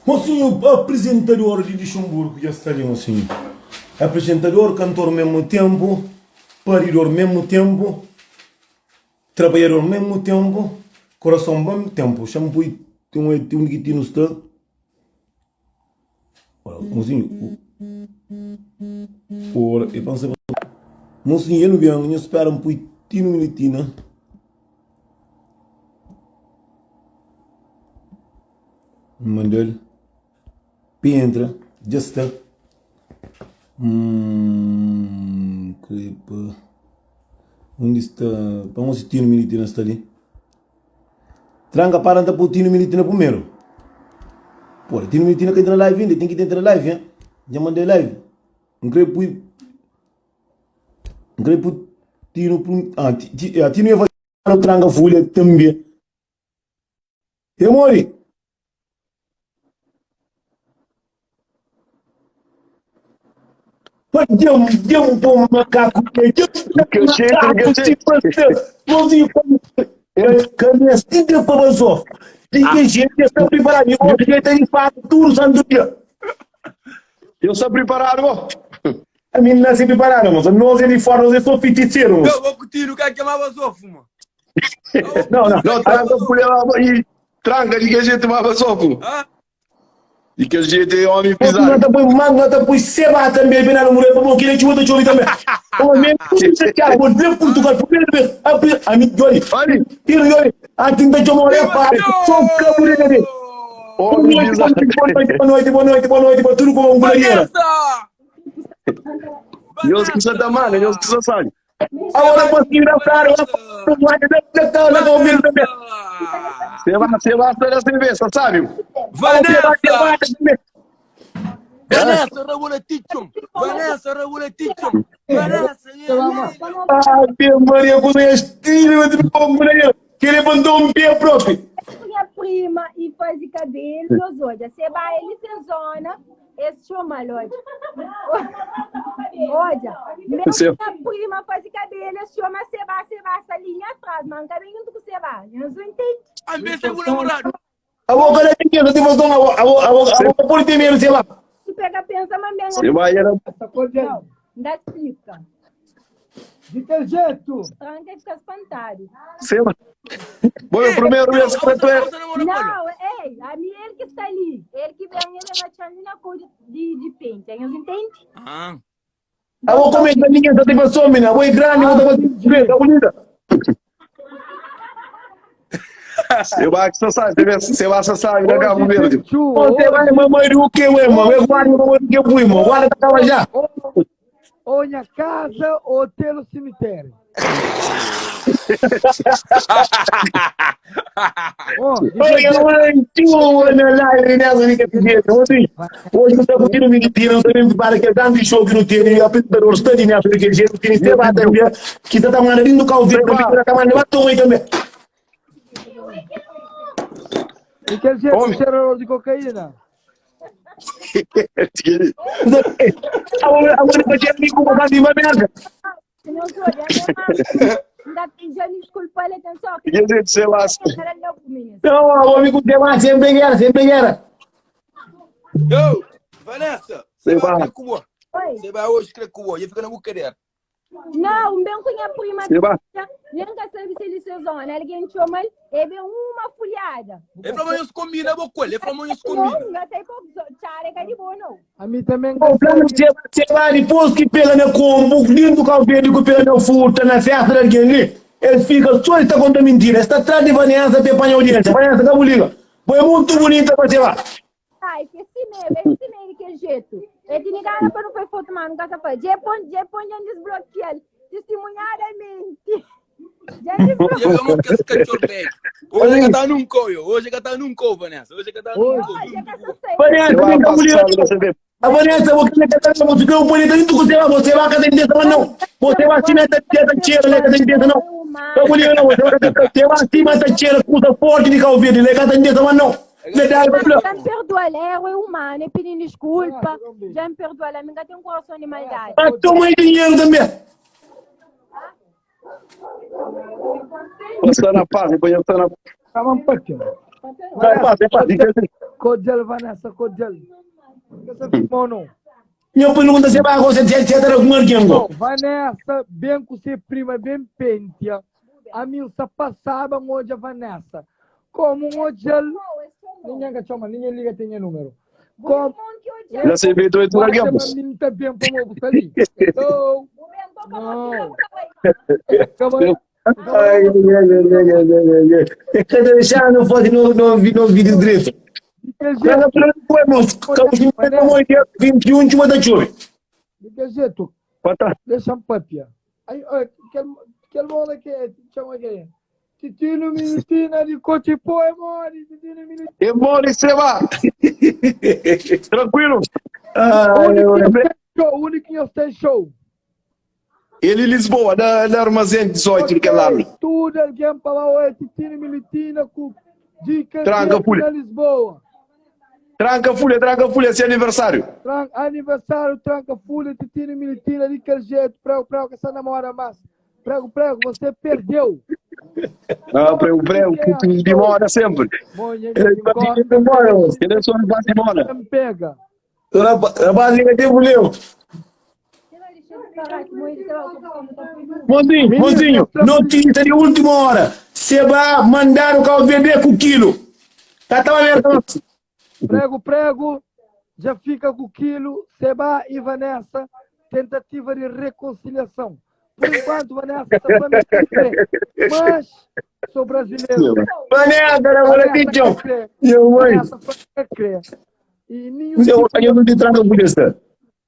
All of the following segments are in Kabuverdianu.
Mosinhu apresentador di Luxemburgo dja sta li mosinhu apresentador kantor mesmu tempu paridor mesmu tempu trabalhador mesmu tempu korason bom tempu xa-m pui ten undi ki ti nu sta mosinhu ora e pa mosinhu el ben nhu spera n pui ti nu ti na. N manda-l pa entra, dja sta. N kre pa undi sta pa un si Tino Militina sta li. Tranka para N ta poi Tino Militina primeru. Poi Tino Militina ka entra na live inda, ten ki entra na live, dja manda-l live. N kre pui N kre pui Tino ah Tino e Tranka fulha tanbe. E mori. Pa djam djam pô makaku ke djam makaku si pa Mozinho ka mesti de pa bazof Di que jeito está preparado E hoje ele tá de fato tudo santo dia Eu sou preparado, bô. A mim nasce preparado, moço. Nós é de fora, nós é só feiticeiro, moço. Eu vou contigo, quer queimar bazof, mano. Não, não. Não, tranca mulher lá e tranca de que jeito mais sofro. De que jeito é homem pisado. Não tá põe mano, não tá põe seba também, bem na mulher, para que ele te bota chove também. O meu, cara, vou de Portugal, primeira vez, a mim, Johnny, Olha, tiro Johnny, a tinta chama olha para, só cabo de bebê. Boa noite, boa noite, boa noite, boa noite, boa noite, para tudo como um Vanessa! Deus que santa mano, Deus que sabe. Agora eu posso engraçar, eu vou ouvir também. Você vai, você vai da cerveja, sabe? Vanessa! Vanessa, Raul Tichon! Vanessa, Raul Tichon! Vanessa! Ave Maria, com estilo de mulher, que levantou um pé próprio. Minha prima e faz cabelo, meus olhos. Você vai, ele se zona. Esse chama, olha. Olha, minha prima faz cabelo, esse chama seba, seba, essa linha atrás, mas cabelo não tu seba. Eu não entendo. A mim é o namorado. A boca da minha, não te vou a boca, a boca, a boca por ti mesmo, sei lá. Tu pega, pensa, mas bem. Você vai era. Não, dá explica. De que jeito? Tranca e fica espantado. Sei lá. Bom, o primeiro mês que tu é. Não, ei, a mim ele que está ali. Ele que vem, ele vai te na cor de, de, de pente. Aí entende? Ah. A vou comer da minha satisfação, menina. Vou grande, vou fazer tá bonita. Você vai que você sabe, você vai você sabe, né, Cabo Verde? Você vai mamãe do que, ué, irmão? Eu guardo mamãe do que, fui, irmão. Guarda tava já. Ou minha casa, ou hotel ou cemitério. Olha, mãe, tio, na live nessa de que jeito. Hoje, hoje não está curtindo mentira, não sabemos para que tanto show que não tem, e apresentador está de nessa de que jeito, que nem vai também, que está mandando lindo calvinho também, que está mandando batom aí também. E quer dizer, cheirador de cocaína? Agora, agora, vai ter amigo com uma merda. Quer dizer, sei lá. Não, o amigo tem mais, sempre era, sempre era. Yo, Vanessa, você vai com Você vai hoje crer com e fica na boca dela. Não, um bem com a prima. Você vai. Nunca sabe se ele se zona. Alguém chama ele, é bem uma folhada. Ele falou, eu combina, vou com ele. Ele falou, eu combina. Não, não sei pouco. Tchau, é de bom, não. A mim também. O plano você vai depois que pega na combo, lindo calverde que pega na furta, na festa de alguém ali, ele fica só ele está contando mentira. Está atrás de Vanessa para apanhar audiência. Vanessa, acabou liga. Foi muito bonita você lá. Ai, que esse mesmo, esse mesmo que é jeito. Ele tinha cara para não foi foto, mas nunca sabe. Já põe, já põe, já desbloqueia. Testemunhadamente. Já desbloqueia. Eu não quero esse cachorro velho. Hoje que tá num coio, hoje que tá num coio, Vanessa. Hoje que tá num coio. Vanessa, vem cá, mulher. A Vanessa, bo kre ka ta bo fica um bonita tu você vai, você vai ka ta intesa mas não. Você vai sim ta ta tcheira, le ka ta intesa não. Ka bo liga não, você vai ka você vai sim mas ta tcheira kusa forte de Cabo Verde, le ka ta intesa mas não. Verdade, Mas fla. já me perdoa, erro é humano, é pedindo desculpa. Já me perdoa, a mim tem um coração de maldade. Mas toma aí dinheiro também. Está na paz, depois está na Tava um pouquinho. Vai, passa, passa. Codel, Vanessa, Codel. Você ficou não? Minha pergunta se vai você se se com alguém go. Vanessa, bem com você prima, bem pentia. A mim só passava onde a Vanessa. Como um hotel. Ninguém que chama, ninguém liga, tem número. Como. Já se vê dois Você alguém. me tá bem para o ali. Então, não. Acabou. Ai, ai, ai, ai, ai, ai, ai. É cada vez já não faz no no no vídeo direito. De que Cada jeito? plano foi, moço. Cabo de 21 de uma chove. De que jeito? Pata. Deixa eu papia. Aí, olha, aquele bola que é, chama que é. Titino Militina de Cotipó, é mole, Titino Militina. É mole, Seba. Tranquilo. Ai, O único que tem show, o único que tem show. Ele em Lisboa, na, na Armazém 18, que é lá. Tudo alguém para lá, oi, Titino Militina com dica Tranca, pulha. na Lisboa. Tranca folha, tranca folha, esse é aniversário. Tran aniversário, tranca folha, Titino Militina, de aquele jeito, prego, prego, que essa namora mais. Prego, prego, você perdeu. Ah, prego, prego, que demora sempre. Bom, gente, Demora, moço. Ele é só de demora. me pega. Rapaz, liga tempo, Leo. Mozinho, mozinho, notícia de última hora. Você vai mandar o carro vender com quilo. Tá tava mesmo. Prego, prego, já fica com o quilo. Seba e Vanessa, tentativa de reconciliação. Por enquanto, Vanessa está falando que crê. Mas sou brasileiro. Vanessa, agora tem tchau. crê. Meu mãe. Vanessa quer crer. E nenhum Eu eu não te trago por isso.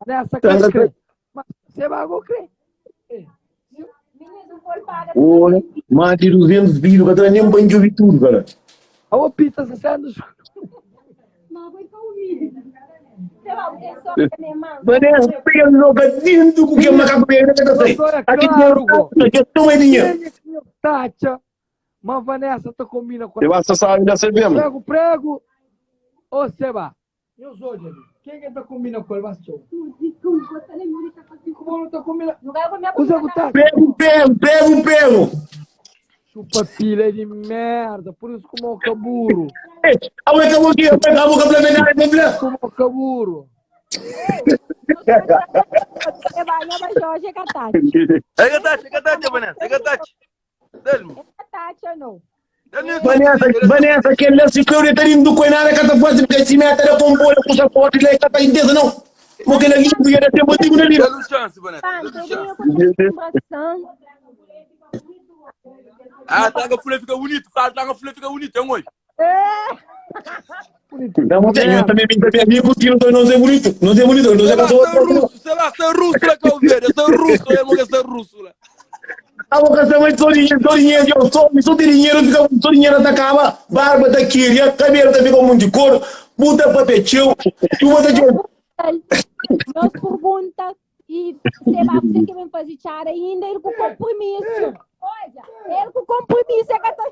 Vanessa quer crer. Mas Seba, vou crer. Olha, mais de 200 vídeos, que nem banho de ouvir tudo, cara. A o pizza se sendo. Vanessa, pega louca dentro com que é macaco pega que tá sei. Aqui tem que toma dinheiro. Tacha, mas Vanessa tá combina com Eu acho que sabe da CBM. Prego, prego. Ô, Seba, eu sou, gente. Quem que tá combina com ele, mas tchau. Como não tá combinando? Usa o Tacha. Pego, pego, pego, pego. Chupa pilha de merda, por isso como o caburo. A boca aqui, a boca pra ver, Como o caburo. É Tati, é Tati, Vanessa, é Tati. Delmo. Vanessa, Vanessa, aquele lance que eu nem do coinara que tá fazendo porque se mete na comboio com suporte lá que tá inteiro não. Porque ele ali ia ter motivo ali. Dá chance, Vanessa. Dá chance. Ah, tá a folha fica bonito, tá a folha fica bonito, é um olho. Não, eu também me também amigo que não é bonito, não é bonito, não é casou. Russo, sei lá, sou russo lá que eu vejo, sou russo, eu não sou russo lá. A boca também só dinheiro, só dinheiro, eu só, só dinheiro, fica só dinheiro da cama, barba da queria, cabelo tá fica muito de cor, muda papel, tu bota de Nós pergunta e você vai você que vem fazer tchara ainda, ele com compromisso. Olha, ele com compromisso é que tá...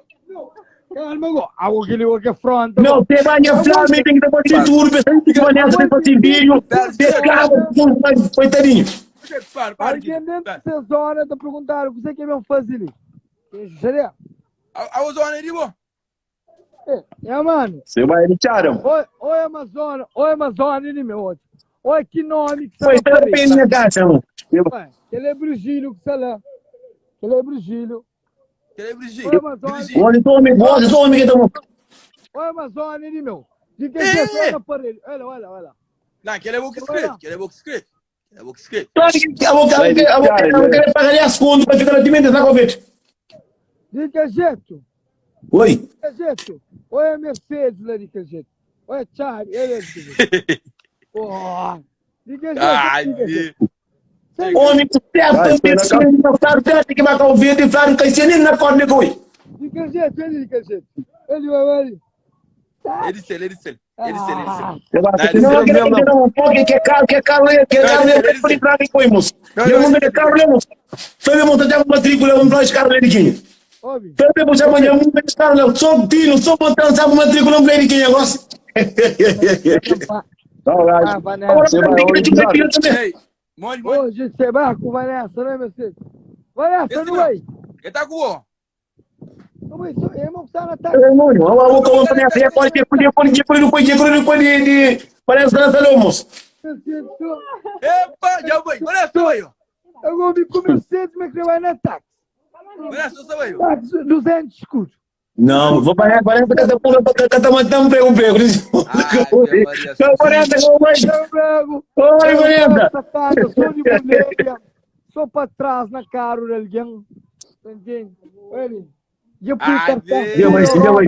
Calma, go. Algo que ele que afronta. Não, você vai a Flamengo, tem que ter tudo, pensando que Vanessa tem que fazer vídeo, pescava, coitadinho. Alguém dentro dessa zona tá perguntando o que você quer mesmo fazer ali. Quem A zona ali, bom? É, é, mano. Você vai iniciar, Oi, oi, Amazônia, oi, Amazônia, ele meu outro. Oi, que nome que você tá bem na casa, mano. Ele é Brugílio, que sei lá. Ele é Brugílio. Ele é Brugílio. Olha, tome, gosta, tome que tamo. Oi, Amazônia, ele meu. De que é no aparelho? Olha, olha, olha. Não, aquele é bom que escreve, aquele é bom que escreve. É bom que escreve. Claro que eu vou querer pagar as contas para ficar na dimensão da Covid. De que jeito? Oi. De que jeito? Oi, a Mercedes lá de que jeito? Oi, Charlie, ele é de que jeito? Porra. De que jeito? Ai, De que jeito? Homem, certo, que vai com o verde, claro, que se nem na corda coi. De que jeito? Ele de que jeito? Ele vai, ele. Ele disse, ele disse. É de ser, é de ser. Ah. Não, que não, porque que carro, que carro é, que carro é, que carro é, que moço. E o mundo de carro é, moço. Foi mesmo montar uma matrícula, um flash carro de quem? Foi mesmo já amanhã um flash carro, só tino, só botar sabe matrícula um de quem agora. Não, Ah, Vanessa. Ei, mole, mole. Hoje você vai com Vanessa, né, meu filho? Vanessa, não vai. Ele tá com o. Não vai, irmão, tá na tarde. Mano, vamos como Vanessa, pode pode pode pode pode pode pode parece que tá moço. Epa, já vai. Vanessa, vai. Eu vou me comer cedo, mas que vai na táxi. Vanessa, você vai. Táxi, 200 escudos. Não, vou parar, parece que tá porra, que tá matando prego, prego. Não, parece que vai. Prego. Oi, Vanessa. Sou de mulher, sou para trás na cara de alguém. Entende? Olha. Já vai, já vai.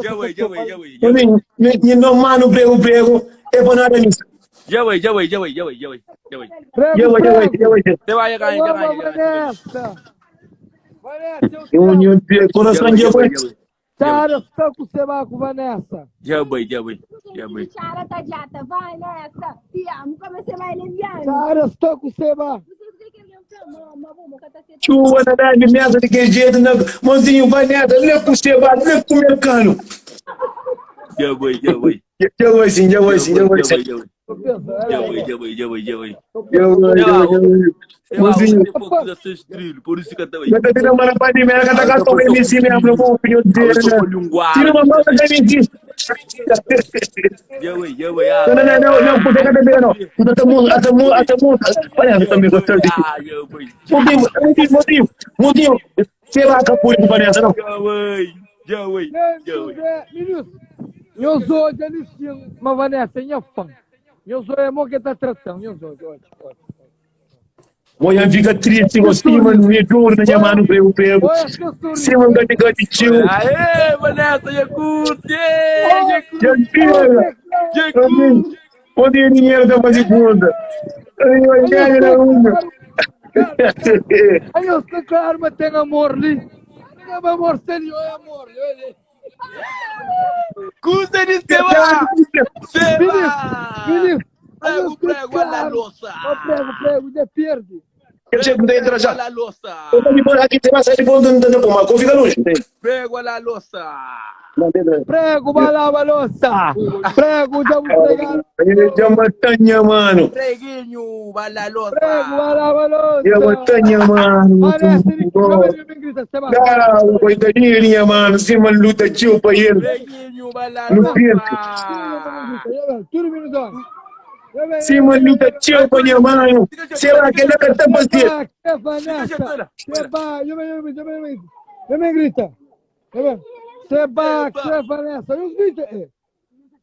Já vai, já vai, já vai. Nem não mano prego, prego, é para nada nisso. Já vai, já vai, já vai, já vai, já vai. Já vai. Já vai, já vai, já vai. Você vai, já vai, já vai. Vanessa. Vanessa, eu coração já vai. Tara, está com o Sebaco, Vanessa. Já vai, já vai. Já vai. Tara, tá jata, Vanessa. Te amo, como você vai lesbiana? Tara, estou com o Seba. Chuva na live mesa de que jeito, não. Mozinho, Vanessa, lê com o Seba, lê com o mercano. Já vai, já vai. Já vai sim, já vai sim, já vai sim. Já vai, já vai, já vai, já vai. Já vai, já vai. Mozinho. Por isso que eu também. Eu tô tendo uma rapaz de merda, tá com a MC mesmo, não vou opinião dele. Tira uma mão da MC. Já vai, já vai. Não, não, não, não, porque tá bebendo, não. Até mu, até mu, olha, eu também gostei de. Mozinho, mozinho, mozinho, mozinho. Será que a polícia Vanessa, não? Já vai, já vai, já vai. Eu sou hoje ali sim, mas Vanessa, é fã. Eu sou é que tá tratando, eu sou, olha. Moia fica triste, você, mano, me juro, minha mano, prego, prego. Sim, mano, gati, gati, tio. Aê, Vanessa, já curte, já curte. Já curte. Onde é dinheiro da fazer conta? Aí eu sei claro, mas tem amor ali. Tem amor sério, é amor. Custa de Seba! Seba! Felipe! Prego, prego, olha a louça! Prego, prego, já perde. Eu chego dentro já. Olha a louça! Eu tô de boa aqui, você vai sair de bom, não dá pra fica longe. Prego, olha a louça! Prego, vai lá, a louça! Prego, já vou pregar. Ele é montanha, mano. Preguinho, vai lá, louça! Prego, vai lá, a louça! É montanha, mano. Não, coitadinho, mano. Sim, mano, luta tio pra ele. Preguinho, vai lá, No pinto. Sim, mano, luta tio pra ele, mano. Será que ele tá fazendo? Seba, eu me grita. Seba, crê, Vanessa. Eu grito.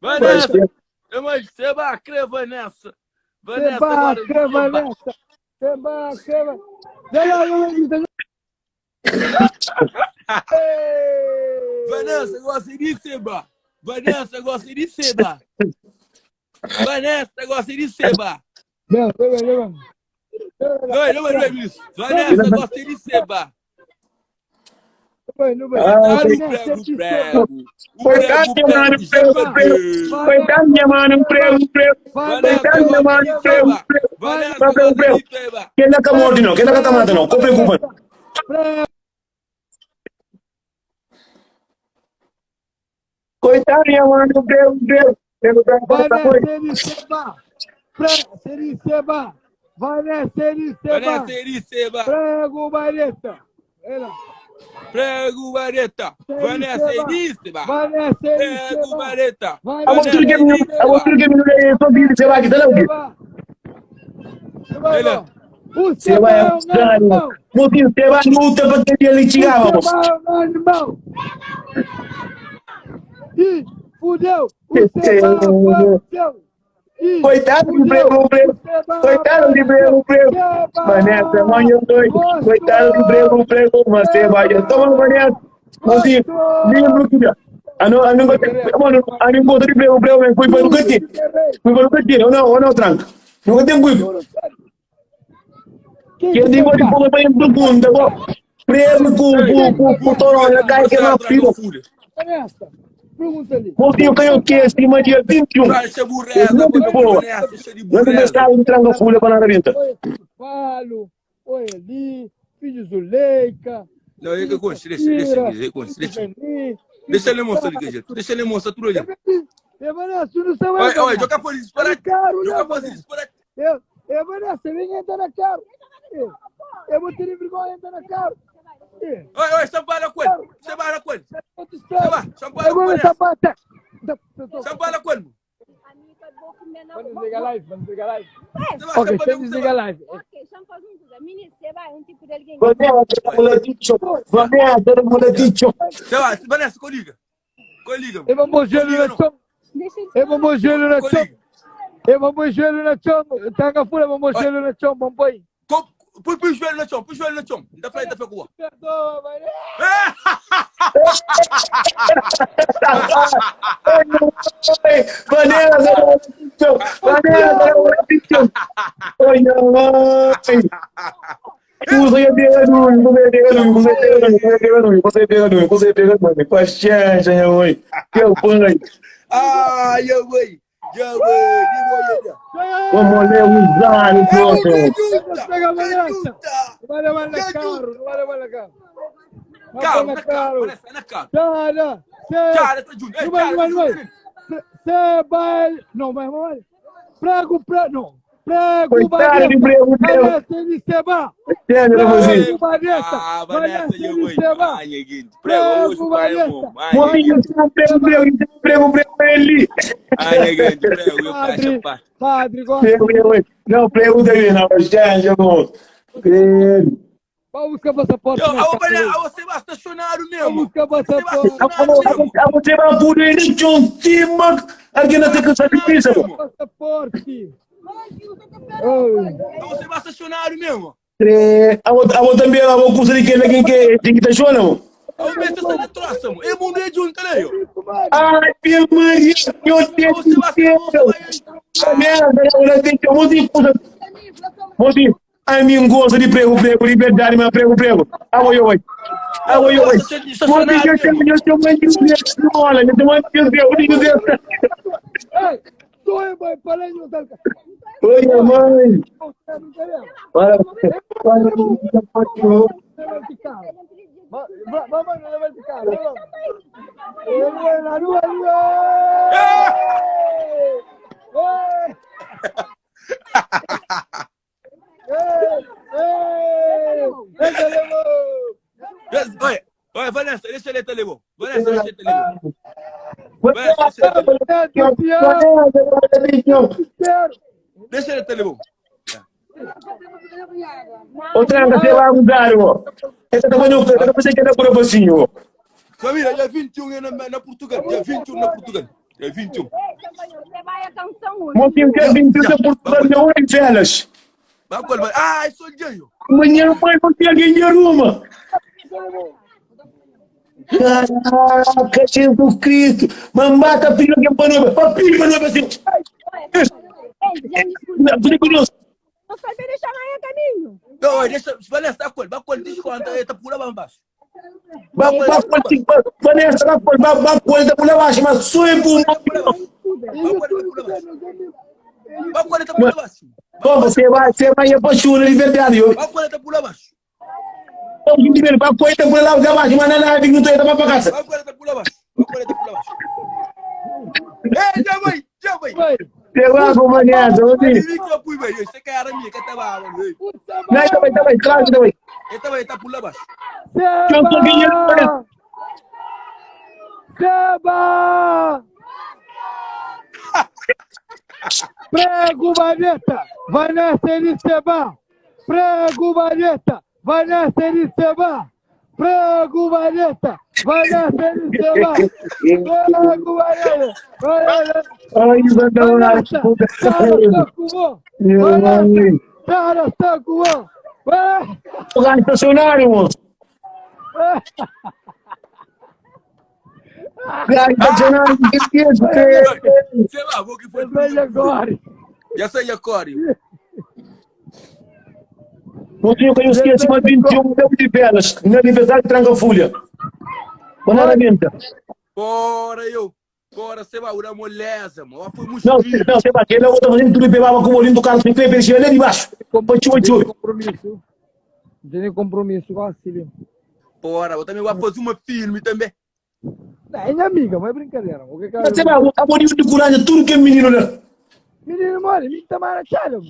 Vanessa, mas Seba, crê, Vanessa. Vanessa, Seba, crê, Vanessa. Seba, crê, Vanessa. Vanessa, gosta de Seba. Vanessa, gosta de Seba. Vanessa, gosta de Seba. Não, não, não. Não, não, não, Luiz. Vanessa, gosta de Seba. Coitado, mano, prego, prego. Coitado, minha mano, prego, prego. Coitado, minha mano, prego, prego. Prego, prego. Quem não morte, não? Quem não tá matando, não? Qual preocupa? Coitado, minha mano, prego, prego. Prego, prego, prego. Vanessa Eliseba. Vanessa Eliseba. Prego Vareta. Prego Vareta. Vanessa Eliseba. Vanessa Prego Vareta. A você que me a você que me lê só de Seba que tá lá o quê? Seba é um cara. Motinho, Seba luta para ter ele chegava. Seba Ih, fudeu. O Seba fudeu. Coitado de prego, prego. Coitado de prego, prego. Vanessa, mãe, eu doido. Coitado de prego, prego. Mas você vai. Toma, Vanessa. Motinho, lembro que. Ano, ano, mano, ano, gosto de prego, prego, mas fui para o cantinho. Fui para o cantinho. Ou não, ou não, tranca. Nunca tem cuido. Quem digo de pouco para ir pro mundo, Prego com com com toro, cai que não filho. Vanessa. pergunta li. Mozinho ka yo kesi ma dia 21 Deixa é burreza, grande boa, boa. Vanessa, deixa de Grande burreza. mercado de tranca folha para na Oi, Paulo, oi Ali, filho Zuleika, Não, é que filho conste, deixa, deixa, Safira, deixa, conste, filho deixa. Veni, filho Deixa ele mostrar de que Tato. jeito. Deixa ele mostrar tudo ali. É Vanessa, tu não sabe, Olha, olha, Vanessa. joga fora É disparate. caro, Joga não, fora Vanessa. disparate. Eu, é Vanessa, vem entrar na carro. Eu, eu vou ter vergonha de entrar na carro. É, Olha, olha, champalha com ele. Champalha com ele. eu te espero. Seba, champalha Eu vou com ver ele. sapata. Champalha com ele. Vamos desligar a live, vamos desligar a live. Seba, Ok, champalha deixa eu com desligar a live. Ok, deixa eu fazer uma coisa. Menino, você vai um tipo de alguém. Vanessa, mulaticho. Vanessa, mulaticho. Seba, Vanessa, coliga. Coliga. Eu vou pôr gelo na chão. Deixa eu Eu vou pôr gelo na chão. Coliga. Eu vou pôr gelo na chão. Tanga fura, vou pôr gelo na chão, vamos pôr. Põe põe o joelho no chão, põe o joelho no chão. Dá pra ir, dá pra ir. Perdoa, Vanessa. Vanessa, mulaticho. Vanessa, mulaticho. Oi, mãe. Usa e pega no, você pega no, você pega no, você pega no, você pega no, você pega no. Paciência, minha mãe. Que eu ponho. Ah, eu vou. Eu vou. Eu vou. Como le usar o outro. Pega, Vanessa. Não vai levar na carro, não vai levar na carro. Não vai Carro, na na carro, carro. Vanessa, na carro. Cara, cê. Cara, tá junto. Não vai, não vai, não vai. Cê vai. Não, vai, vai. Prego, prego. Não. Prego, Coitado de Vanessa. prego, prego. Vanessa de Seba. Entende, né, você? Prego, Vanessa. Ah, Vanessa, Vanessa eu de vou. Seba. Ai, gente. Prego, hoje, pai, irmão. Ai, Mozinho, prego, prego, prego, prego, ele. Ai, gente, prego, eu Padre, passo, pá. padre, gosta. Prego, prego. Não, prego também, não. Gente, amor. Prego. Vai buscar passaporte. Eu, na a casa. Vanessa, você vai estacionário Vai mesmo. buscar passaporte. A você vai por ele, John Cima. Alguém não tem que saber isso. Passaporte. Oi. Você vai estacionário mesmo. A outra também, a outra coisa de quem quem que tem que estar chorando. Eu me estou na troça, mano. É mundo é junto, né? eu? Ai, meu Maria, meu Deus do céu. Merda, eu tenho que muito coisa. Mozinho, a mim gosta de prego, prego, liberdade, mas prego, prego. Ah, oi, oi. Ah, oi, oi. Mozinho, eu tenho, eu tenho mais de um olha, eu tenho mais de um Deus, de Deus. Ei, sou eu, mãe. Para aí, não tá. Oi, mãe. Para, para, Vamos, não levanta o carro. Vamos. Rua, rua. Oi! Ei! Ei! Olha, olha, Vanessa, deixa ele levou. Vanessa, deixa ele levou. Vanessa, deixa ele levou. Deixa ele levou. Ô, Tranca, você vai mudar, ó. Essa também não, eu pensei que era por passinho. Família, dia 21 é na, na Portugal. Dia 21 na Portugal. Dia 21. Você vai a canção hoje. Mocinho, dia 21 na Portugal, não é velas. Vai, qual vai? Ah, é só o dia. Amanhã, pai, vou ter alguém de arruma. Caraca, Jesus Cristo. Mamata, filho, que pano, papinho, mano, assim. Ei, Não, tudo conosco. Não sabe deixar mais a caminho. Não, olha, deixa. Vanessa, tá com ele. Vai com ele, desconta. Ele tá por lá embaixo. Vai, vai, vai, Vanessa, vai, vai, vai, vai, tá por lá embaixo, mas só é por Vai com ele, tá por lá embaixo. Bom, você vai, você vai apaixonar de verdade. Eu. Vai com ele, tá por lá embaixo. Vai com ele, tá por lá embaixo, mas não é não tá para casa. Vai com ele, tá por lá embaixo. Vai com ele, tá por lá embaixo. Ei, já vai, já vai. Vai! Pegou com Vanessa, você. Ele que eu fui, velho. Você quer a minha, que tava, velho. Não, tá bem, tá bem, claro que tá bem. Ele tava, ele tá por lá embaixo. Eu tô ganhando. Seba! Prego Vanessa! Vanessa Eliseba! Prego Vanessa! Vanessa Eliseba! Prego Vanessa! Vanessa Eliseba! Prego Vanessa! Vanessa! Ai, Vanessa! Sara Sacuô! Vanessa! Sara Sacuô! Lugar estacionário, moço. Lugar estacionário, que é isso? Sei lá, vou que foi. Veja agora! Já sei, agora. Mocinho, que eu esqueci, mas 21 deu de velas. No aniversário de Tranca Folha. Quando era minta. Pora eu. Pora seba, bu da moleza, mo. Wa foi Não, mosquito. não, seba, que ele tá fazendo tudo pebaba com o bolinho do carro sem crepe, ele chega lá de baixo. Pa txuba txuba. Compromisso. Não tem compromisso com a Cília. Pora, eu também vou fazer uma filme também. Não, é minha amiga, mas é brincadeira. O que que Mas seba, a bolinho de coragem, tudo que é menino lá. Menino, mano, me tá mais tchau.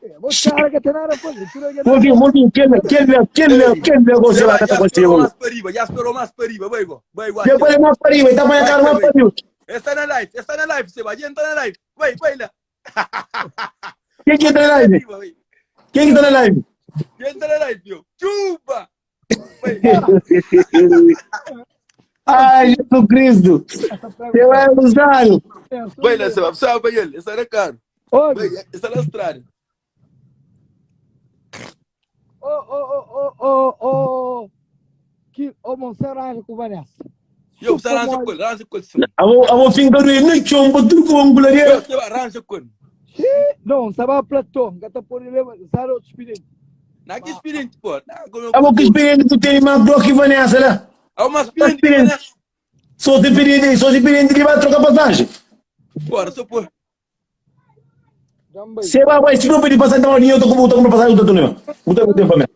Eh, você cara que tem nada a fazer. Tudo que Mozinho, mozinho, que que que que você lá Seba, que tá já esperou acontecendo? mais para riba, já esperou mais para riba, vai, go. Vai, go. Depois é mais para riba, tá para cara mais para riba. Está na live, está na live, Seba, já entra na live. Vai, vai lá. Quem que tá na live? Riba, vai. Quem que tá na live? Já entra na live, viu? Chupa! Vai. Ai, Jesus Cristo. Você vai usar. Vai lá, Seba, sabe para ele, está na cara. Ô, Vai, está na estrada. ô, ô, ô, ô, ô, que ô, Monserrat com Vanessa. Eu, você arranja com ele, arranja com ele, Seba. A vou fincar no chão, para tudo com um Eu, Seba, arranja com ele. Não, sabe platô, gata por ele, sabe outro expediente. Na que experiente, pô. Na, como A vou que experiente tu tem mais bloco que Vanessa lá. É uma experiente, né? Só se experiente, só se experiente que vai trocar passagem. Bora, só pô. Você vai, vai, se não pedir passagem, não, eu tô com, tô com passagem, eu tô não. Botar o tempo mesmo.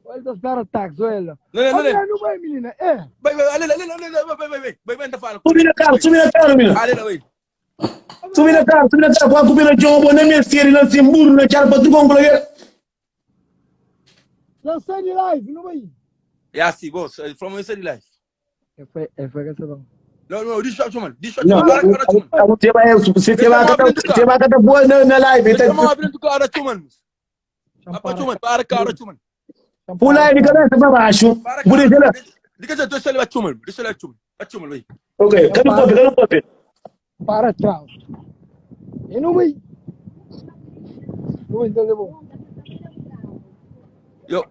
Olha, tá espera táxi, olha. Não, não, não. Olha, não vai, menina. É. Vai, vai, olha, olha, olha, olha, vai, vai, vai, vai, vai, vai, fala. Subi na carro, subi na carro, menina. Olha, vai. Subi na carro, subi na carro, com a cubina de ombro, na minha série, na simburu, na charpa, tu com colega. Lancei de live, não vai. É assim, bom, from inside live. É foi, é foi que você Não, não, deixa eu chamar, deixa eu Não, chamar, para, para, você vai, você vai, você vai catar boa na, na live. Deixa eu abrir do cara, chumano. Apa, chumano, para, cara, chumano. O live cabeça para baixo. Para, Por isso cara. Diga já, deixa ele chumano, deixa ele chumano. Vai chumano, vai. Ok, cadê o papi, cadê o papi? Para trás. E não vai. Não vai entender bom. Eu.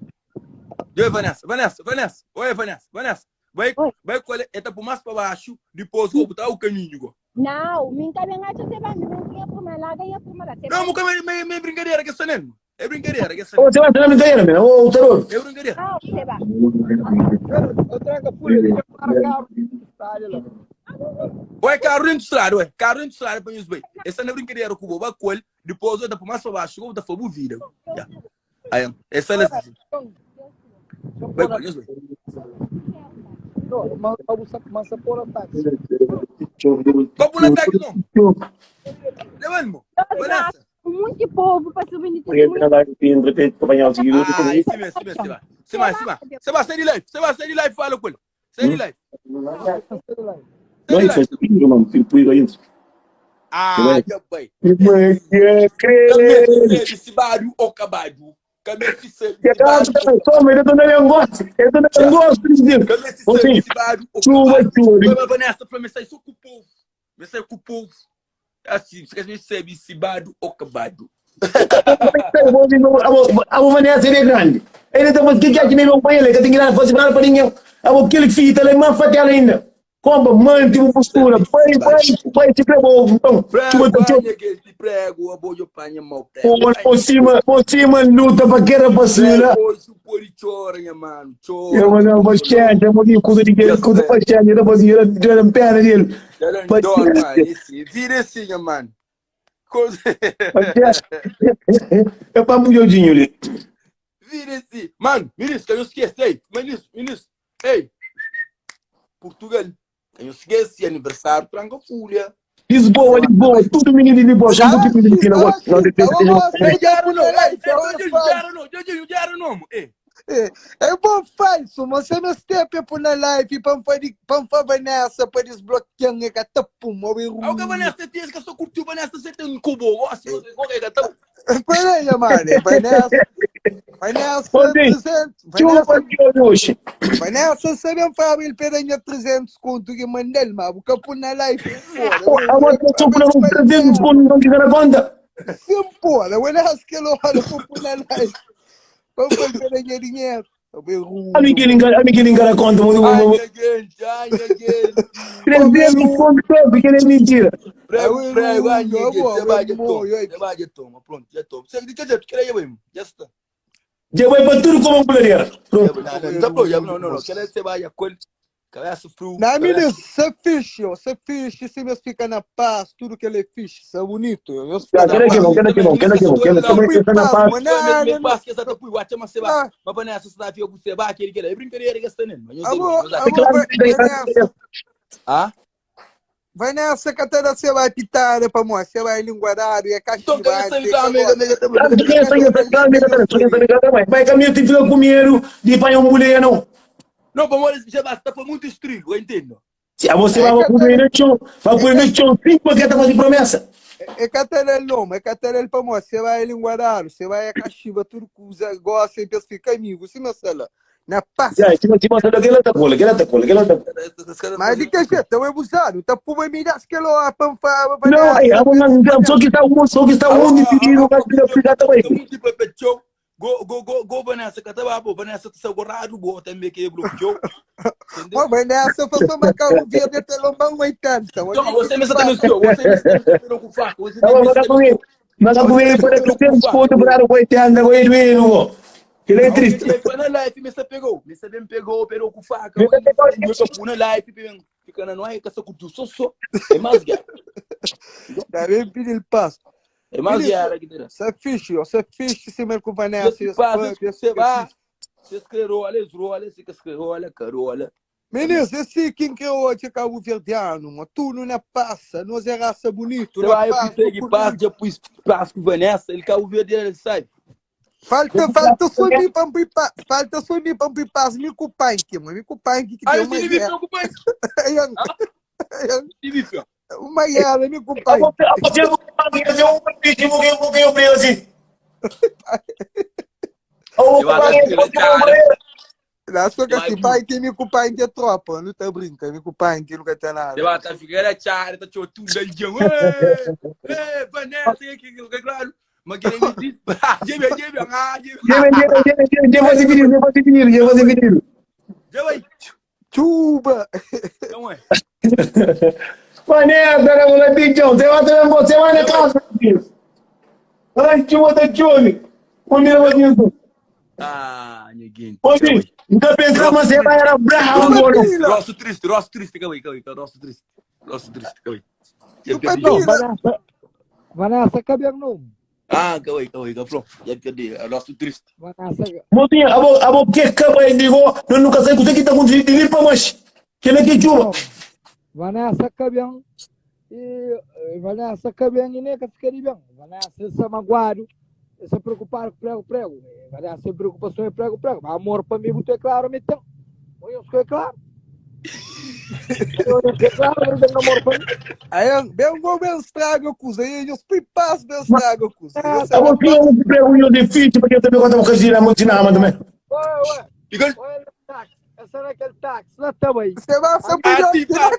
Eu, Vanessa, Vanessa, Vanessa. Oi, Vanessa, Vanessa. Vai, vai colher, eta por mais para baixo, depois vou botar o caminho. go. Não, mim também acho que vai me não tinha por uma laga e por uma lá. Não, mas é me, me brincadeira que essa nem. É brincadeira que essa Ô, Você vai ter na brincadeira, meu. Ô, tarô. É brincadeira. Não, você vai. Eu trago a folha, deixa para carro. Está lá. Ué, carro dentro do estrada, ué. Carro dentro do estrada para nós bem. Essa não é brincadeira com o vai colher, depois eu por mais para baixo, vou botar fogo vida. Já. Aí, essa é assim. Vai para nós bem. Não, mas mas porra táxi. Vou na táxi não. Levando, Vanessa. Muito povo para subir no testemunho. Ah, esse mesmo, esse mesmo, Seba. Seba, Seba. Seba, sai de live. Seba, sai de live, fala com ele. Sai de live. Não, isso é filho, mano. Filho, filho, aí. Ah, já vai. Como Esse barulho ou cabado. Que Toma, eu tô na negócio. Eu tô na negócio, presidente. Assim, chuva, chuva. Vanessa, falou, me sai só com o povo. Me sai com o povo. Assim, você quer saber se barulho ou cabado. A Vanessa ele é grande. Ele tá falando que que é que meu pai ele que tem que ir fazer nada para ninguém. A aquele filho ele é mais fatal ainda. Como mãe, tipo postura. Pai, pai, pai, se pegou. Então, Prego, que prego, a boa panha mal prego. Por cima, por cima luta para que era para cima. Prego, chora, minha mano, chora. Eu mano, bastante, eu vou coisa de que coisa bastante, eu vou dizer, eu perna dele. Vira assim, mano. Coisa. É para o Jodinho ali. Vira assim. Mano, ministro, eu não esqueci. Ei, ministro, ministro. Ei. Portugal. Eu não esqueci, aniversário, tranca folha. Lisboa, Lisboa, tudo menino de Lisboa, já não tem menino de Lisboa. Não, não, não, não, É bom falso, mas você não step up na live para para Vanessa para desbloquear é que tá pum, o que Vanessa tem que só curtiu Vanessa você tem um cubo, assim, você tá. Peraí, mano, Vanessa. Vanessa 300. Vanessa, Vanessa sabe Fábio ele pede 300 conto que mandei, mas o capo na live. A outra pessoa por 300 conto não quiser a conta. Sim, porra, Vanessa que ele olha por na live. Vamos fazer ganhar dinheiro. A mim que ele encara conta. Ai, gente, ai, gente. 300 conto, que ele é mentira. Prego, prego, ai, gente, você vai, já toma, você vai, já toma, pronto, já toma. Você quer dizer, tu quer ir mesmo, já está. Já vai para tudo como um planeiro. Pronto. Não, não, não, não, quer você vai, já colhe. Cabeça frio. Na Cabeça... minis, sa fixe, ó, sa fixe, se mes fica na paz, tudo que ele é fixe, sa bonito. Eu Já, fica kela na que paz. bom, kela que bom, kela que bom, kela Não também fui está na paz, paz. mas não, Me não, passa que essa pui, wacha mas seba. não. Mas Vanessa se dá fio com seba aquele que é brincadeira que está nele. Mas eu sei, Amor, mas amor, Claro vai, que tem- vai nessa. Ah? Vai nessa que até você vai pitar para mim, você vai linguarado e é Então quem cachivante, está é ligado, amiga, amiga, Claro que tem essa aí, claro que tem, também. Vai caminho te fica com medo de pai um mulher não. Não, para morrer, já basta, foi muito estrigo, eu entendo. Se a você vai pôr no chão, vai pôr no chão, cinco que tá fazendo promessa. É catarel não, é catarel para mim, você vai linguarado, você vai cachiva, tudo que usa, gosta e pensa fica amigo, se não sei lá. Na paz. Já, se você mostra aquela tá cola, aquela tá cola, aquela tá cola. Mas de que jeito? Eu é abusado, tá por me dar que lo panfa, Não, aí, a não, só que está um, só que está um de pedido, vai pedir também. Muito para tchau. Go go go go Vanessa, que tá bom, Vanessa tá segurado, bo também que é bloqueou. Mas Vanessa, foi só marcar o verde até lombar um 80. Então, você mesmo tá no seu, você mesmo tá com faca, você Tá bom, mas com ele. Mas com ele para que tem desconto para o 80, com ele mesmo. Ele é triste. Foi na live, me pegou, me bem pegou, pegou com faca. Eu tô na live, fica na noia, que essa curtiu só só. É mais guerra. Tá bem pedir passo. É mais guerra que terá. Você fixe, você fixe, se mesmo com Vanessa. Você passa, você vai, você escreveu, olha, olha, você escreveu, olha, carola. Meninos, esse quem que é hoje Cabo Verdeano, mas tu não é passa, nós é raça bonito. Você vai, eu peguei passa, já pus passo com Vanessa, ele Cabo Verdeano, ele sabe. Falta, falta só mim para falta só mim para paz, me com pai que, mano, me com pai que Ah, eu tive com o pai. Tive Uma guerra, me com pai. Você não vai fazer um pedido que eu preso. Eu acho que cara. Lá só que assim, pai que me com pai que tropa, não tá brincando, me com pai que nunca tá nada. Eu acho que era tchara, tá tchau tudo aí, ei, Vanessa, que que claro. Mas que ele me disse, jebe, jebe, ah, jebe. Jebe, jebe, jebe, jebe, fazer pedido, jebe fazer pedido, jebe fazer pedido. Jebe. Chuba. Então é. Vanessa, era moleque, você vai também, você vai na casa. Ai, chuva da chuva. Onde vai isso? Ah, ninguém. Onde? Nunca pensava, mas você vai era bravo, mano. Rosto triste, rosto triste, calma aí, calma aí, rosto triste. Rosto triste, calma aí. Vanessa, Vanessa, cabelo não. Ah, calma aí, calma aí, calma aí. Já perdi, rosto triste. Vanessa. Motinha, abo, abo, que caba aí, digo, eu nunca sei o que está acontecendo, limpa, mas que ele que chuva. Vanessa cabelo e Vanessa cabelo e nem que fica de bem. Vanessa se magoado, se preocupar com prego, prego. Vanessa sem preocupação é prego, prego. Mas amor para mim, é claro, me tem. Eu sou é claro. Eu é claro, não tem amor para mim. Aí, bem, vou bem estraga coisa, aí eu pipas bem estraga coisa. Abo, que eu prego eu difícil, porque eu também gosto de fazer a mutina também. Ué, ué. Olha o táxi, essa não é aquele táxi, lá também. Você vai ser melhor que táxi.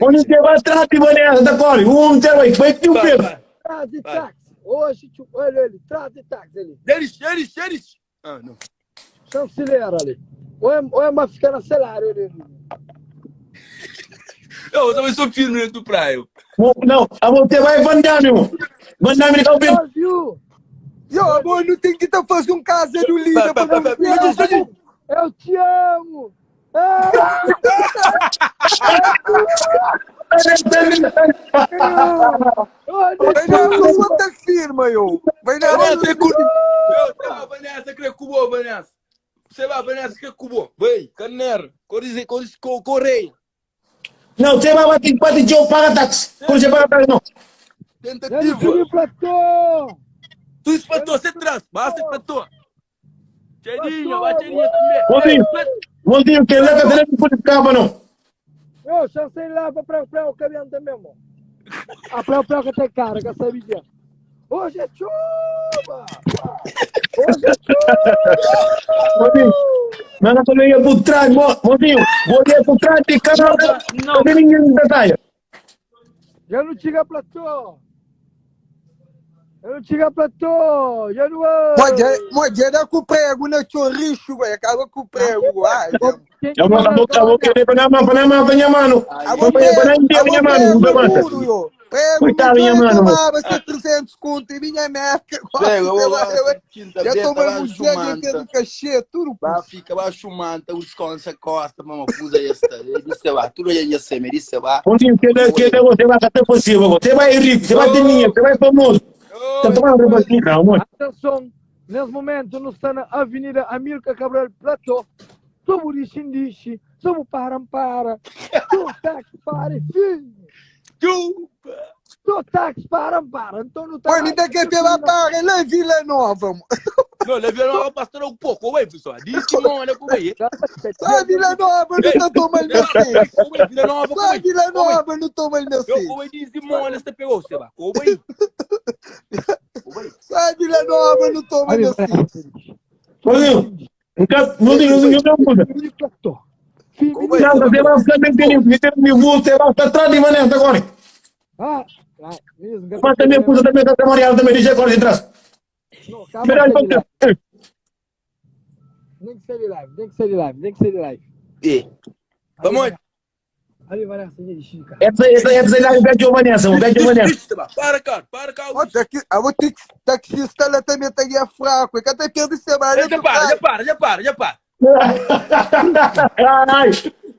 Onde você vai atrás de Vanessa, da Core? Um, zero, aí, vai ter um pelo. Traz de táxi. Hoje, olha ele, traz de táxi ali. Eles, eles, eles. Ah, não. Chanceler ali. Ou é, ou é uma fica na celular, ele. Eu também sou firme dentro do praia. Não, a você vai Van Damme, irmão. Van Damme, ele tá viu? Yo, amor, não tem que tá fazendo um casa do líder. Eu te amo. Vai na sua tá firma, eu. Vai na Vanessa, Vanessa, que cubo, Vanessa. Você vai, Vanessa, que cubo. Vai, carneiro, corre, corre, correia. Não, você vai bater empate de eu paga táxi. Quando você paga táxi, não. Tentativa. Tu espatou, você traz. Basta, espatou. Tchadinho, vai, tchadinho também. Mozinho, mozinho, que lá tá não pode ficar, não. Eu chancei lá para pra o caminhão também, mano. A pra pra que tem cara, que sabia. Hoje é chuva! Hoje é chuva! Mozinho, mas eu também ia por trás, mozinho, vou ir por trás de cara, não tem ninguém em detalhe. Já não tinha platô. Eu não tinha platô. Já não. Pode dar com prego na chorricho, vai. Acaba com prego. Ai, Eu vou eu vou querer para mano, para mano, para mano. Vou para minha mano, para mano. Prego, Coitado, minha minha mano. tomava se 300 conto e minha merca. Prego, eu Vai, gosto vai. quinta Já beta toma lá um dia, já chumanta. tem cachê, tudo. Lá fica lá chumanta, os concha costa, mama fusa esta. Ele disse lá, tudo aí ia ser, me disse lá. Mozinho, que que você vai até possível. Você vai rico, você vai ter dinheiro, você vai famoso. Tá tomando roupa não, mano. Atenção, nesse momento nós está na Avenida Amílcar Cabral Platô. Sobre o dixi, sobre o parampara. Tu táxi para, filho. Tu! Tu táxi parampara. Então não tá. Pô, me dá que pela para lá em Vila Nova. mo. Não, levei uma pastor um pouco, ué, pessoal. Disse, não, olha como é. Só a Vila Nova não tá tomando meu seis. Vila Nova, Só a Vila Nova não toma meu Eu seis. como disse, mano, você pegou, você vai. Como aí? Só a Vila Nova não toma meu seis. Mozinho, nunca, mozinho, mozinho, não muda. Platô. Como é? Já, você vai ficar bem feliz, você tem você vai ficar atrás de Vanessa agora. Ah, ah, mesmo. Mas também, puta, também tá memorial também, deixa agora de trás. Não, calma, Peraí, segue live. peraí. Nem que seja live, nem que seja live, nem que seja live. E. Vamos. Ali, Vanessa, gente, cara. Essa, essa, essa é a Bete Vanessa, o Bete Vanessa. Para, cara, para, cara. Ó, taqui, a vou ter que taxista lá também tá guia fraco. É que até perdi semana. Já para, já para, já para, já para. Ai,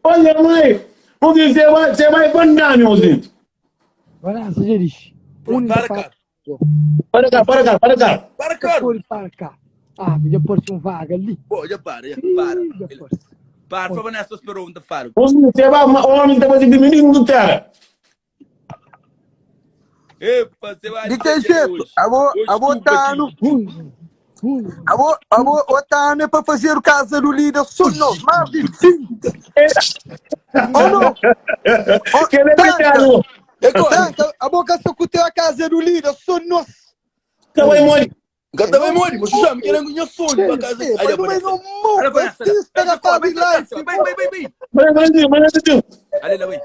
olha, mãe. Mozinho, você vai, você vai mandar, meu mozinho. Vanessa, gente. Pronto, para, cara. Para cá, para cá, para cá. Para, cara. Pode para cá. Ah, já pôs um vaga ali. Pô, já para, já Ih, para. já pôs. Para, só Vanessa esperou um faro. Mozinho, você vai, homem, tá fazendo menino do terra. Epa, você vai. De que jeito? A vou, a vou tá no. A vou, a vou, o tá no é para fazer o casa do líder. Sou nós, mais de 20. Ou não? Ó, Que ele é Tanca, pequeno. Tanca, a boca só que a casa do líder, sou nós. Tá bem, mãe. Gata vai morrer, mas chama, que era minha sonho pra casa. É, Aí, mas não é Vanessa. no Olha, mundo, Vanessa. artista da Fabi Life. Vem, vem, vem, vem. Vai, vai, vai, vai, vai. Olha lá, vem.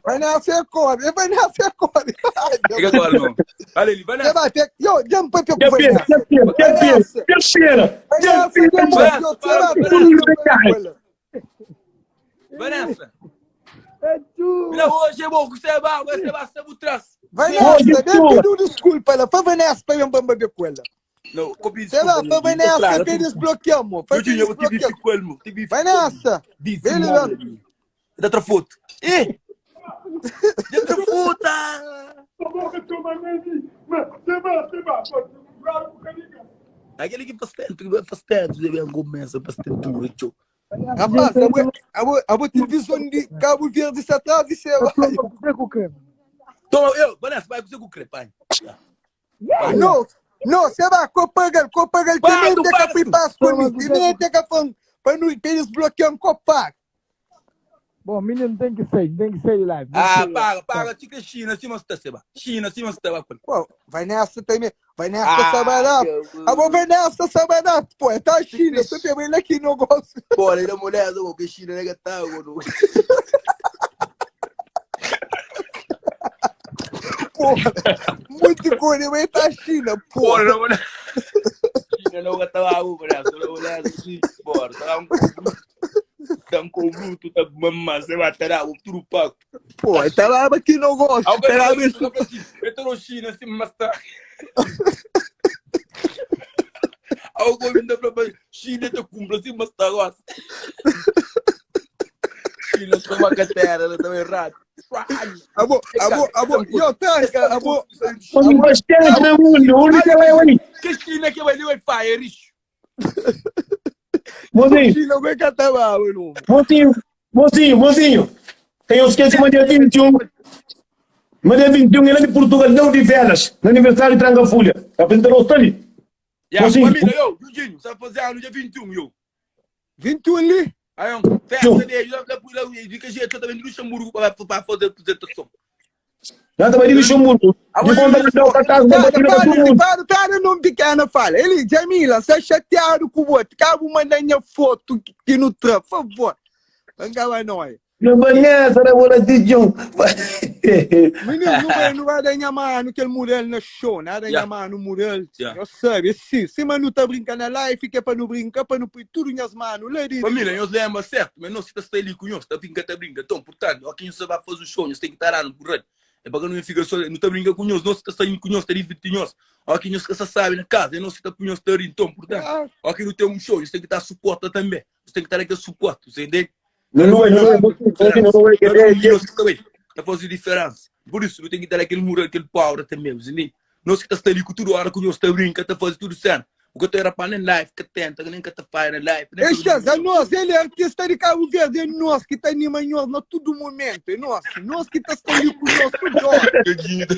Vai nascer corre, vai nascer corre. Ai, Fica Deus. agora, não. Olha ali, Você Vanessa. vai ter. Yo, jump para Que o pena, Vanessa. que pena, que pena, que pena. Vanessa, Que jump pena. para Vanessa. É tu. Mira, hoje é bom que você vai, você vai ser o traço. Vanessa, vem pedir desculpa lá. Foi Vanessa para eu bambar com ela. Não, copi Sei lá, foi Vanessa, que desbloqueamos. Foi Eu tinha, eu tive desbloqueamos. com ele, meu. Tive Vanessa, Disse, vem lá. Da outra foto. Ih! Da outra foto! Aquele que faz tempo, que faz tempo, você vem começa faz tempo, tio. Rapaz, a vou, a vou, a vou televisão de Cabo Verde se atrás e você vai. Toma, com o creme. Toma, eu, Vanessa, vai com o crepe, pai. Não, não, você vai, copaga, copaga, Pá, também tu tem que paga, abrir passo comigo, também tem que fazer, para não para eles bloquear um copaga. Bom, menino tem que sair, tem que sair de live. tem que Ah, sair de paga, live. paga, tica China, cima você tá, China, cima você tá, Pô, vai nessa também, vai nessa Ah, sabará. que- A vou vai nessa sabará, pô, é tá China, você tem ele aqui no gosto. Pô, ele é mulher, que China, né, que tá, mano. Porra, muito coisa, mas tá China, Pô, porra. não, não. China não tá água, mulher, não, mulher, sim, bora, tá um tá um bruto, tá mamã, você vai ter água, tudo pago. Pô, tá lá aqui no gosto, Alguém tá lá eu tô na China, assim, mas tá. Alguém me dá pra China tá cumpre assim, mas tá agora. China tá uma carteira, ela tá errado. Abo, abo, abo, yo, tranca, abo, Mozinho, bastante no mundo, onde você vai, mãe? Que China que vai ali vai fazer lixo. Mozinho, China vai catar mano. mozinho, mozinho, mozinho. Tem os que se mandei 21. Mandei 21, ele é de Portugal, não de Velas, no aniversário de Tranca Folha. Apresentou o ali. Yeah, Mozinho. família, eu, Eugênio, sabe fazer ano dia 21, eu. 21 ali. Aí, um, festa dele, lá, lá, lá, de que jeito, eu também de Luxemburgo para fazer a apresentação. Lá também de Luxemburgo. De conta que dá o cartaz, da Cara, batida para todo fala, mundo. fala, cara, não pequena fala. Ele, Jamila, você é chateado com o outro. Cabo manda minha foto que no trampo, por favor. Vem nós. Não Vanessa, era bola de John. Menino, não vai, não vai dar mano aquele mural na show, nada Yeah. yeah. mano mural. Yeah. Eu sabe, sim. Se mano tá brincando lá, fica para não brincar, para não pôr tudo minhas manos. Lá de Família, nós lembra certo, mas não se está ali com nós, está brinca, está brinca. Então, portanto, ó, quem você vai fazer o show, nós tem que estar lá no correio. É pa ka nu fika so, nu ta brinka ku nhos, nos ki ta sta ku nhos, ta divirti nhos. Ó ki nhos ka sa sabi na kaza, é nos ki ta pui nhos ta ri. Nton, purtantu, ó ki nu ten un show, nhos ten ki ta suporta tanbe. Nhos ten ki ta da kel suporti, você entende? Não, não é, não é, não é, Cada um de nós que ta bai, ta faze diferensa. Por isso, nu ten ki ta da kel mural, kel power tanbe, você entende? Nos ki ta sta li ku tudu ora ku nhos ta brinka, ta faze tudu sena. Bu ka ta era pa nen live, ka tenta, nen ka ta fai na live. Nem Estes, é nós, ele é artista de Cabo Verde, é nós que tá anima nós na todo momento, é nós, nós que tá sta ali com nós toda hora.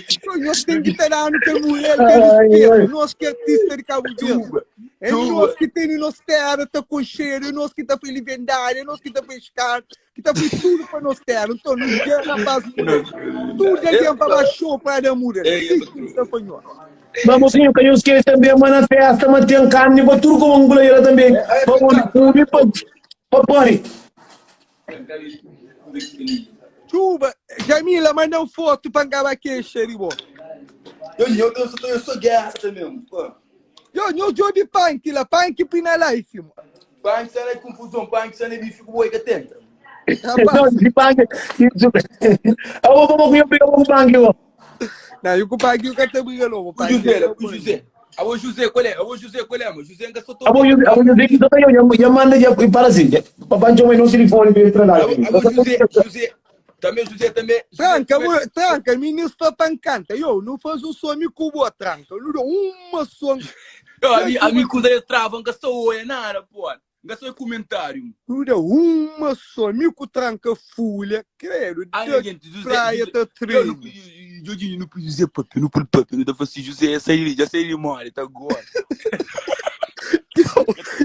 Então, nós tem que estar dando que mulher, que respeito, nós que é artista de Cabo Verde. É nós que tem nossa terra, tá com cheiro, é nós que tá feliz vendar, é nós que tá pescar, que tá fez tudo para nossa terra. Então, não quer rapaz, tudo é tempo para baixou para dar muda. Sim, que está Mas mocinho, que eu esqueci também, mas na festa, mas tem carne para tudo como angulaira também. Para onde come, para pare. Chuba, Jamila, manda um foto para acabar queixa, de boa. Eu, eu, eu, sou, eu sou guerra também, pô. Yo, nho djobi panki la, panki pui na life mo. Panki sa na confusão, panki sa na bife ku boi ka tenta. Rapaz. Não, de panki. Eu vou com eu briga com panki, ó. Não, eu com panki eu ka ta briga logo. Ku José, ku José. Abo José, qual é? Abo José, qual é, mano? José nunca só tô. Abo José, abo José que tá eu, já manda já e para assim. Papai chama no telefone para entrar lá. Abo José, José. Também José também. Tranca, bo, tranca, ministro pa canta. Yo, não faz um som com boa tranca. Não dou uma som. Yo, a mim, a mim cusa de trava, nunca sou é nada, pô. Nunca sou comentário. Não dou uma som, mico tranca folha, credo. Ai, gente, José, praia tá treme. Jodinho, não pode dizer papi, não pode papi, não tá assim, José, sai, já sai de mole, tá agora.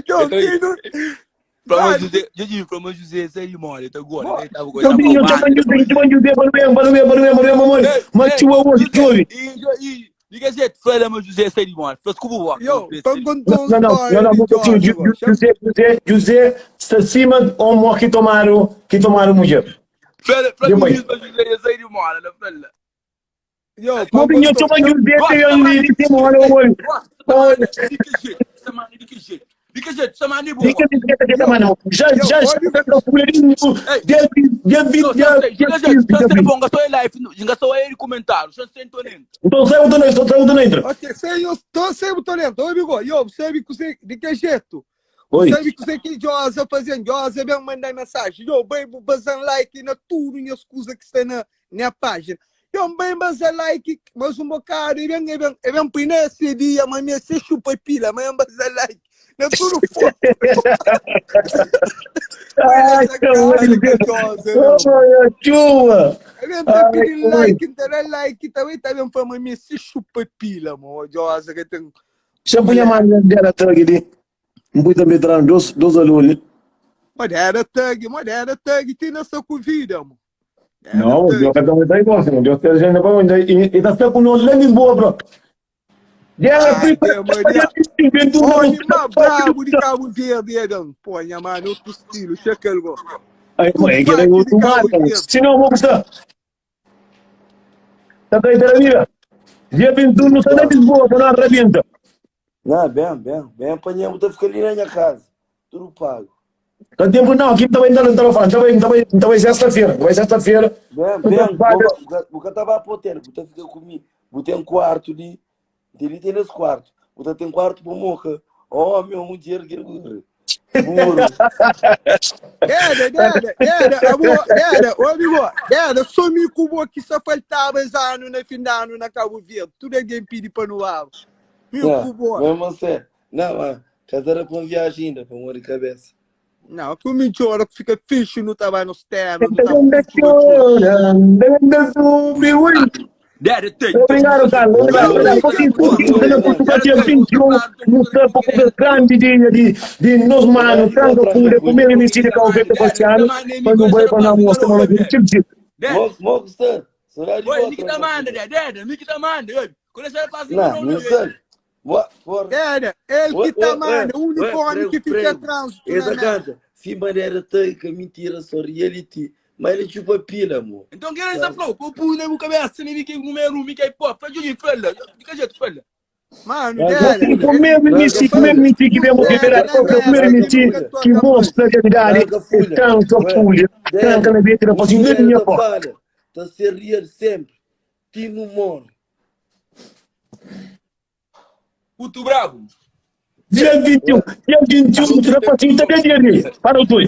Yo, quem não... Pra José, Jodinho, pra José, sai de mole, tá agora. Ele tava Jodinho, eu chamo José, chamo José, para ver, para ver, para ver, para ver, mamãe. Mas tio, eu vou, tio. Diga jeito, fala, mas José, sai de mole. Fala, desculpa, o Yo, pa contar Não, não, não, não, José, José, José, está acima de homem que tomaram, que tomaram mulher. Fala, fala, José, sai de mole, fala. Yo, Mobi, eu chamo José, tem ali, tem mole, olha. Olha. De que jeito? Samani, de que jeito? De que jeito? Samani, boa. De que jeito, mano? Já, já, já, Então sai o tonento, sai o tonento. Ok, sei, eu tô sem o tonento. Ô, amigo, yo, sabe que você, de que jeito? Oi. Sabe que você que Josa fazendo? Josa vem mandar mensagem. Yo, bem, vou like na tudo, minhas coisas que está na, na página. Eu bem baza like, mas um bocado, e bem, e bem, e bem, põe nesse dia, mas me se chupa pila, mas baza like. Na tudo foto. Ai, chuva! Eu tá pedindo like, tá dando like, também tá bem para mim, se chupa pila, mano. Josa que tem. Champunha mais dela tag ali. Um boi também traz dois, dois alunos. Modera tag, modera tag, tem nessa convida, mano. Não, Deus também tá igual, senhor. Deus tem gente para onde e tá sempre com nós lá em Lisboa, bro. Guerra Homem mais brabo de Cabo Verde, Edão. Pô, minha mano, outro estilo, checa algo. Aí, pô, é que era outro marca. Se não, vou gostar. Tá aí, tá vida. Dia 21 não sai de Lisboa, para não arrebenta. Não, bem, bem, bem apanhamos, tá ficando ali na minha casa. Tudo pago. Tá tempo não, aqui também não estava falando, também também também sexta-feira, vai sexta-feira. Bem, bem, vou catar para o hotel, vou ficar comigo, vou ter um quarto ali, dele tem nesse quarto, vou ter um quarto para moca. Oh, meu, um dinheiro que burro. Era, era, era, amor, era, ô amigo, era, só me cubo que só faltava ano na fim de ano na Cabo Verde, tudo alguém pede para no ar. Me cubo. Mesmo você, não, mas casar com viagem ainda, para morrer de cabeça. Não, que o mentira que fica fixe no trabalho nos terras, no Obrigado, Carlos. Obrigado. Obrigado. Pouquinho, pouquinho, pouquinho, pouquinho, um campo grande de, de, de nos mano, tanto com o primeiro MC de Cabo Verde Bastiano, quando vai para nós mostrar uma tipo de. Moco, está. Oi, Nikita manda, Deda, Nikita manda. Quando você faz Não, não sei. Era, ele que tá manda, o único homem que fica trânsito. Essa canta, se maneira teica, mentira, só reality. Mas ele chupa pila, amor. Então quem é essa flow? Pô, pô, na minha cabeça, nem que comer um, que pô, faz de fala, de que jeito fala. Mano, o primeiro MC, primeiro MC que vemos que verá, o primeiro MC que mostra a realidade, é tanto a folha, tanto na vida, fazendo minha pó. Tá ser real sempre. ti nu morre. Putu brabu. Dia 21, dia 21, rapazinho tá bem dia ali. Para o toi.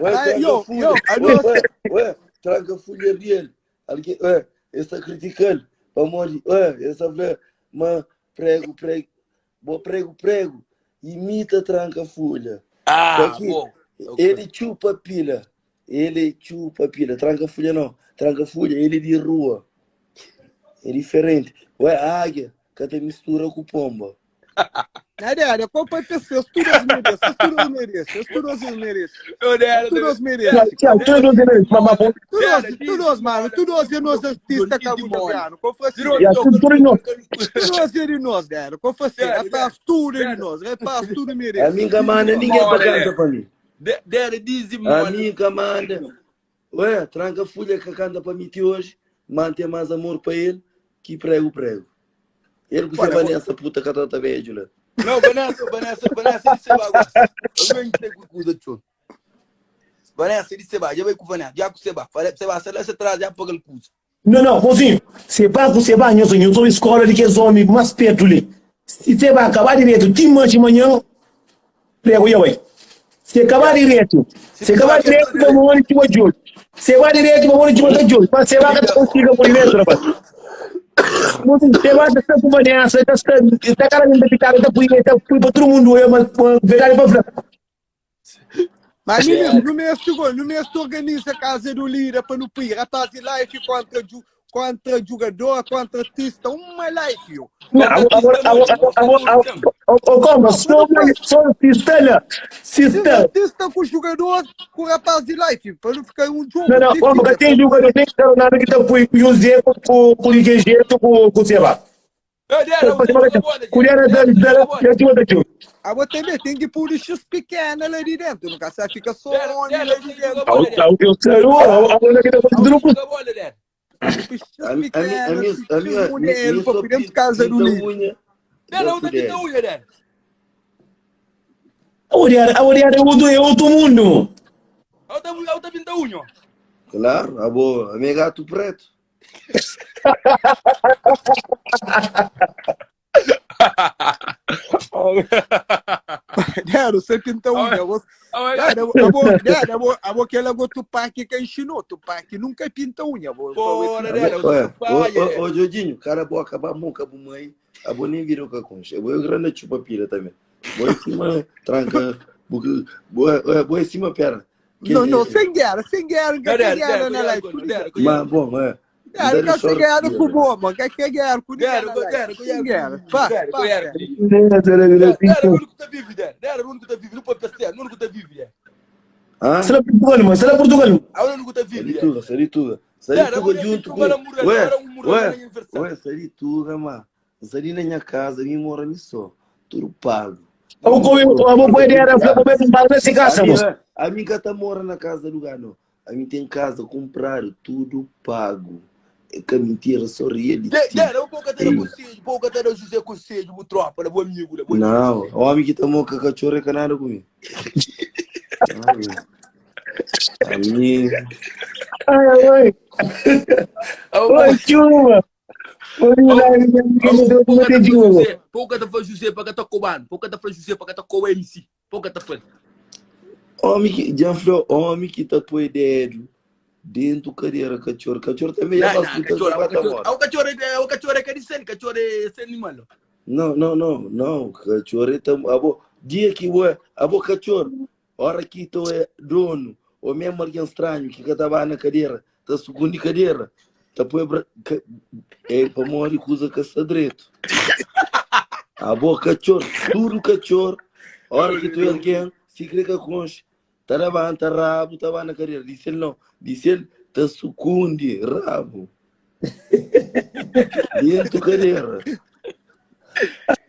Ué, Ah, tranca yo, folha. yo, Ué, a ué, ué, tranca folha real. Alguém, ué, esse criticando. Pa morrer. Ué, essa mulher, mas prego, prego, bo prego, prego. Imita tranca folha. Ah, Só que bom. ele chupa pilha. Ele chupa pilha. Tranca folha não. Tranca folha, ele é de rua. É diferente. Ué, águia, que até mistura com pomba. Nada, qual foi pessoas, todos merecem, todos merecem, todos merecem. Eu dera, Todos merecem. Tchau, tudo direito, mamá. Todos, todos, mano, todos é nós artistas cabo-verdiano. Qual foi assim? Ya, tudo tudo nós. Todos é de nós, galera. Qual foi assim? Rapaz, tudo é de nós. Rapaz, tudo A merece. minha manda, ninguém Olha, pra canta pra mim. Dera, diz A minha manda. Ué, tranca folha que canta pra mim hoje, mantém mais amor pra ele que prego, prego. Ele que você vai nessa puta que tá beijo lá. Não, Vanessa, Vanessa, Vanessa, ele se vai agora. Eu não entendo com o tio. Vanessa, ele se vai, já vai com Vanessa, já com Seba. Seba, se lá atrás, já paga o custo. Não, não, mozinho. Se pá com Seba, nho, eu sou escola de que é homem mais perto ali. Se Seba acabar direto, te manche manhã, prego eu aí. Se acabar direto, se acabar direto, vamos onde te ajuda. Se vai direto, vamos onde te ajuda. Mas Seba que consiga por direto, rapaz. Mozinho, Seba está com Vanessa, está está cara de picar, está por está por para todo mundo, eu, mas verdade para frente. Mas no mês, no mês, chegou, no mês tu organiza a casa do Lira para não ir. Rapaz, e live contra, ju- contra jogador, contra artista, uma live, yo. Não, agora, agora, agora, agora, oh, como, só, só se se Sim, artista com jogador, com rapaz de live, para não ficar um jogo. Não, não, como que tem jogador, tem nada que tá com o Zé, com com o jeito, com com o Seba. Eu dera, Colher da da da cima da tio. Agora também tem que pôr os X pequeno lá de dentro, nunca sabe, fica só homem lá de dentro. Eu sei, a que tá fazendo X A, a, mi- a, pequeno, minha, a minha, X mulher, para dentro de casa do Lira. unha. Dera, eu da unha, dera. A olhar, a olhar é outro, é outro mundo. Eu da eu da pinta unha. Claro, a boa, a minha gato preto. Dera, você pinta unha. Você... Dera, eu vou, dera, eu vou, eu vou aquele agora Tupac que ensinou. Tupac nunca pinta unha. Vou, Porra, dera, Ué, eu ô, ô, ô, Jodinho, cara, vou acabar a boca, mãe. A boa nem virou com a concha. Eu vou grande chupa pira também. Vou em cima, tranca. Vou, vou em cima, pera. Não, não, sem guerra, sem guerra, nunca tem guerra na live. Mas, bom, é. Guerra, nunca tem guerra com boa, mano. Quer que guerra com ninguém na live. Sem guerra. Pá, pá. Dera, o único que tá vivo, dera. Dera, o único que tá vivo. Não pode pensar, o único que tá vivo, dera. Hã? Será Portugal, mano? Será Portugal? A único que tá vivo, dera. Sarituga, Sarituga. Sarituga junto com. Ué, ué, ué, Sarituga, mano. Sari na minha casa, me mora me só. Tudo pago. Eu comi, eu vou poder era, eu vou comer um bar nesse casa, A moço. minha, a minha gata mora na casa do gano. A mim tem casa, compraram, tudo pago. É que a mentira só reality. Dera, eu pouco até conselho, pouco até José Conselho, o tropa, bom amigo, bom Não, o homem que tomou com cachorro é canado comigo. A mim. Ai, ai. Oi, chuva. Oi, Pouco tá falando José para tá cobando, pouco tá falando José para tá com MC, pouco tá falando. Homem que, já falou, homem que tá põe dedo dentro cadeira cachorro. Cachorro também é Não, não, bastante cachorro, o cachorro, o cachorro é o cachorro é que disse, cachorro é sem animal. Não, não, não, não, cachorro é tam, abo, dia que ué, abo cachorro, hora que tu é dono, ou mesmo alguém estranho que tava na cadeira, tá segunda cadeira, tá põe é para morrer que usa caça direito. Abo cachorro, tudo cachorro, hora que tu é alguém, se crê que conche, tá levanta rabo, tá na cadeira, disse ele não, disse ele, tá sucunde, rabo. Dentro cadeira.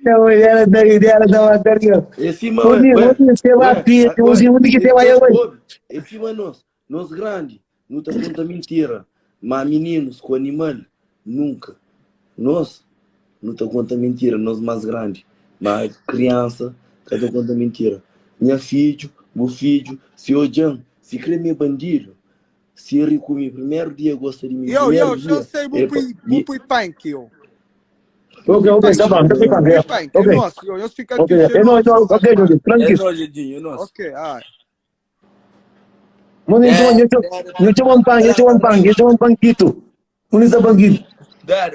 Não, era da ideia da matéria. Em cima, Onde, ué, onde você vai, ué, filho? ué, Onde que você vai, ué? Em cima nós, nós grande, não tá conta mentira. Mas meninos com animal, nunca. Nós, não tá conta mentira, nós mais grande. Mas criança, cada conta mentira. Minha filho, meu filho, se odiam, se crê meu bandido. Si ri ku mi primeru dia gosta di mi Yo, yo, primeru dia xa sei bu é pa pui, bu pui punk, yo. Ok, ok, tá bom, tá Bu bom, pui é. punk, é Ok, nosso, yo. Nós fica ok, aqui é nóis, cheiroso, ok, mano. ok, É tranquilo. nóis, Edinho, é nóis. Ok, ai. Mano, É, eu chamo um pang, eu chamo um pang, eu chamo um panquito. Onde está panquito? Dad,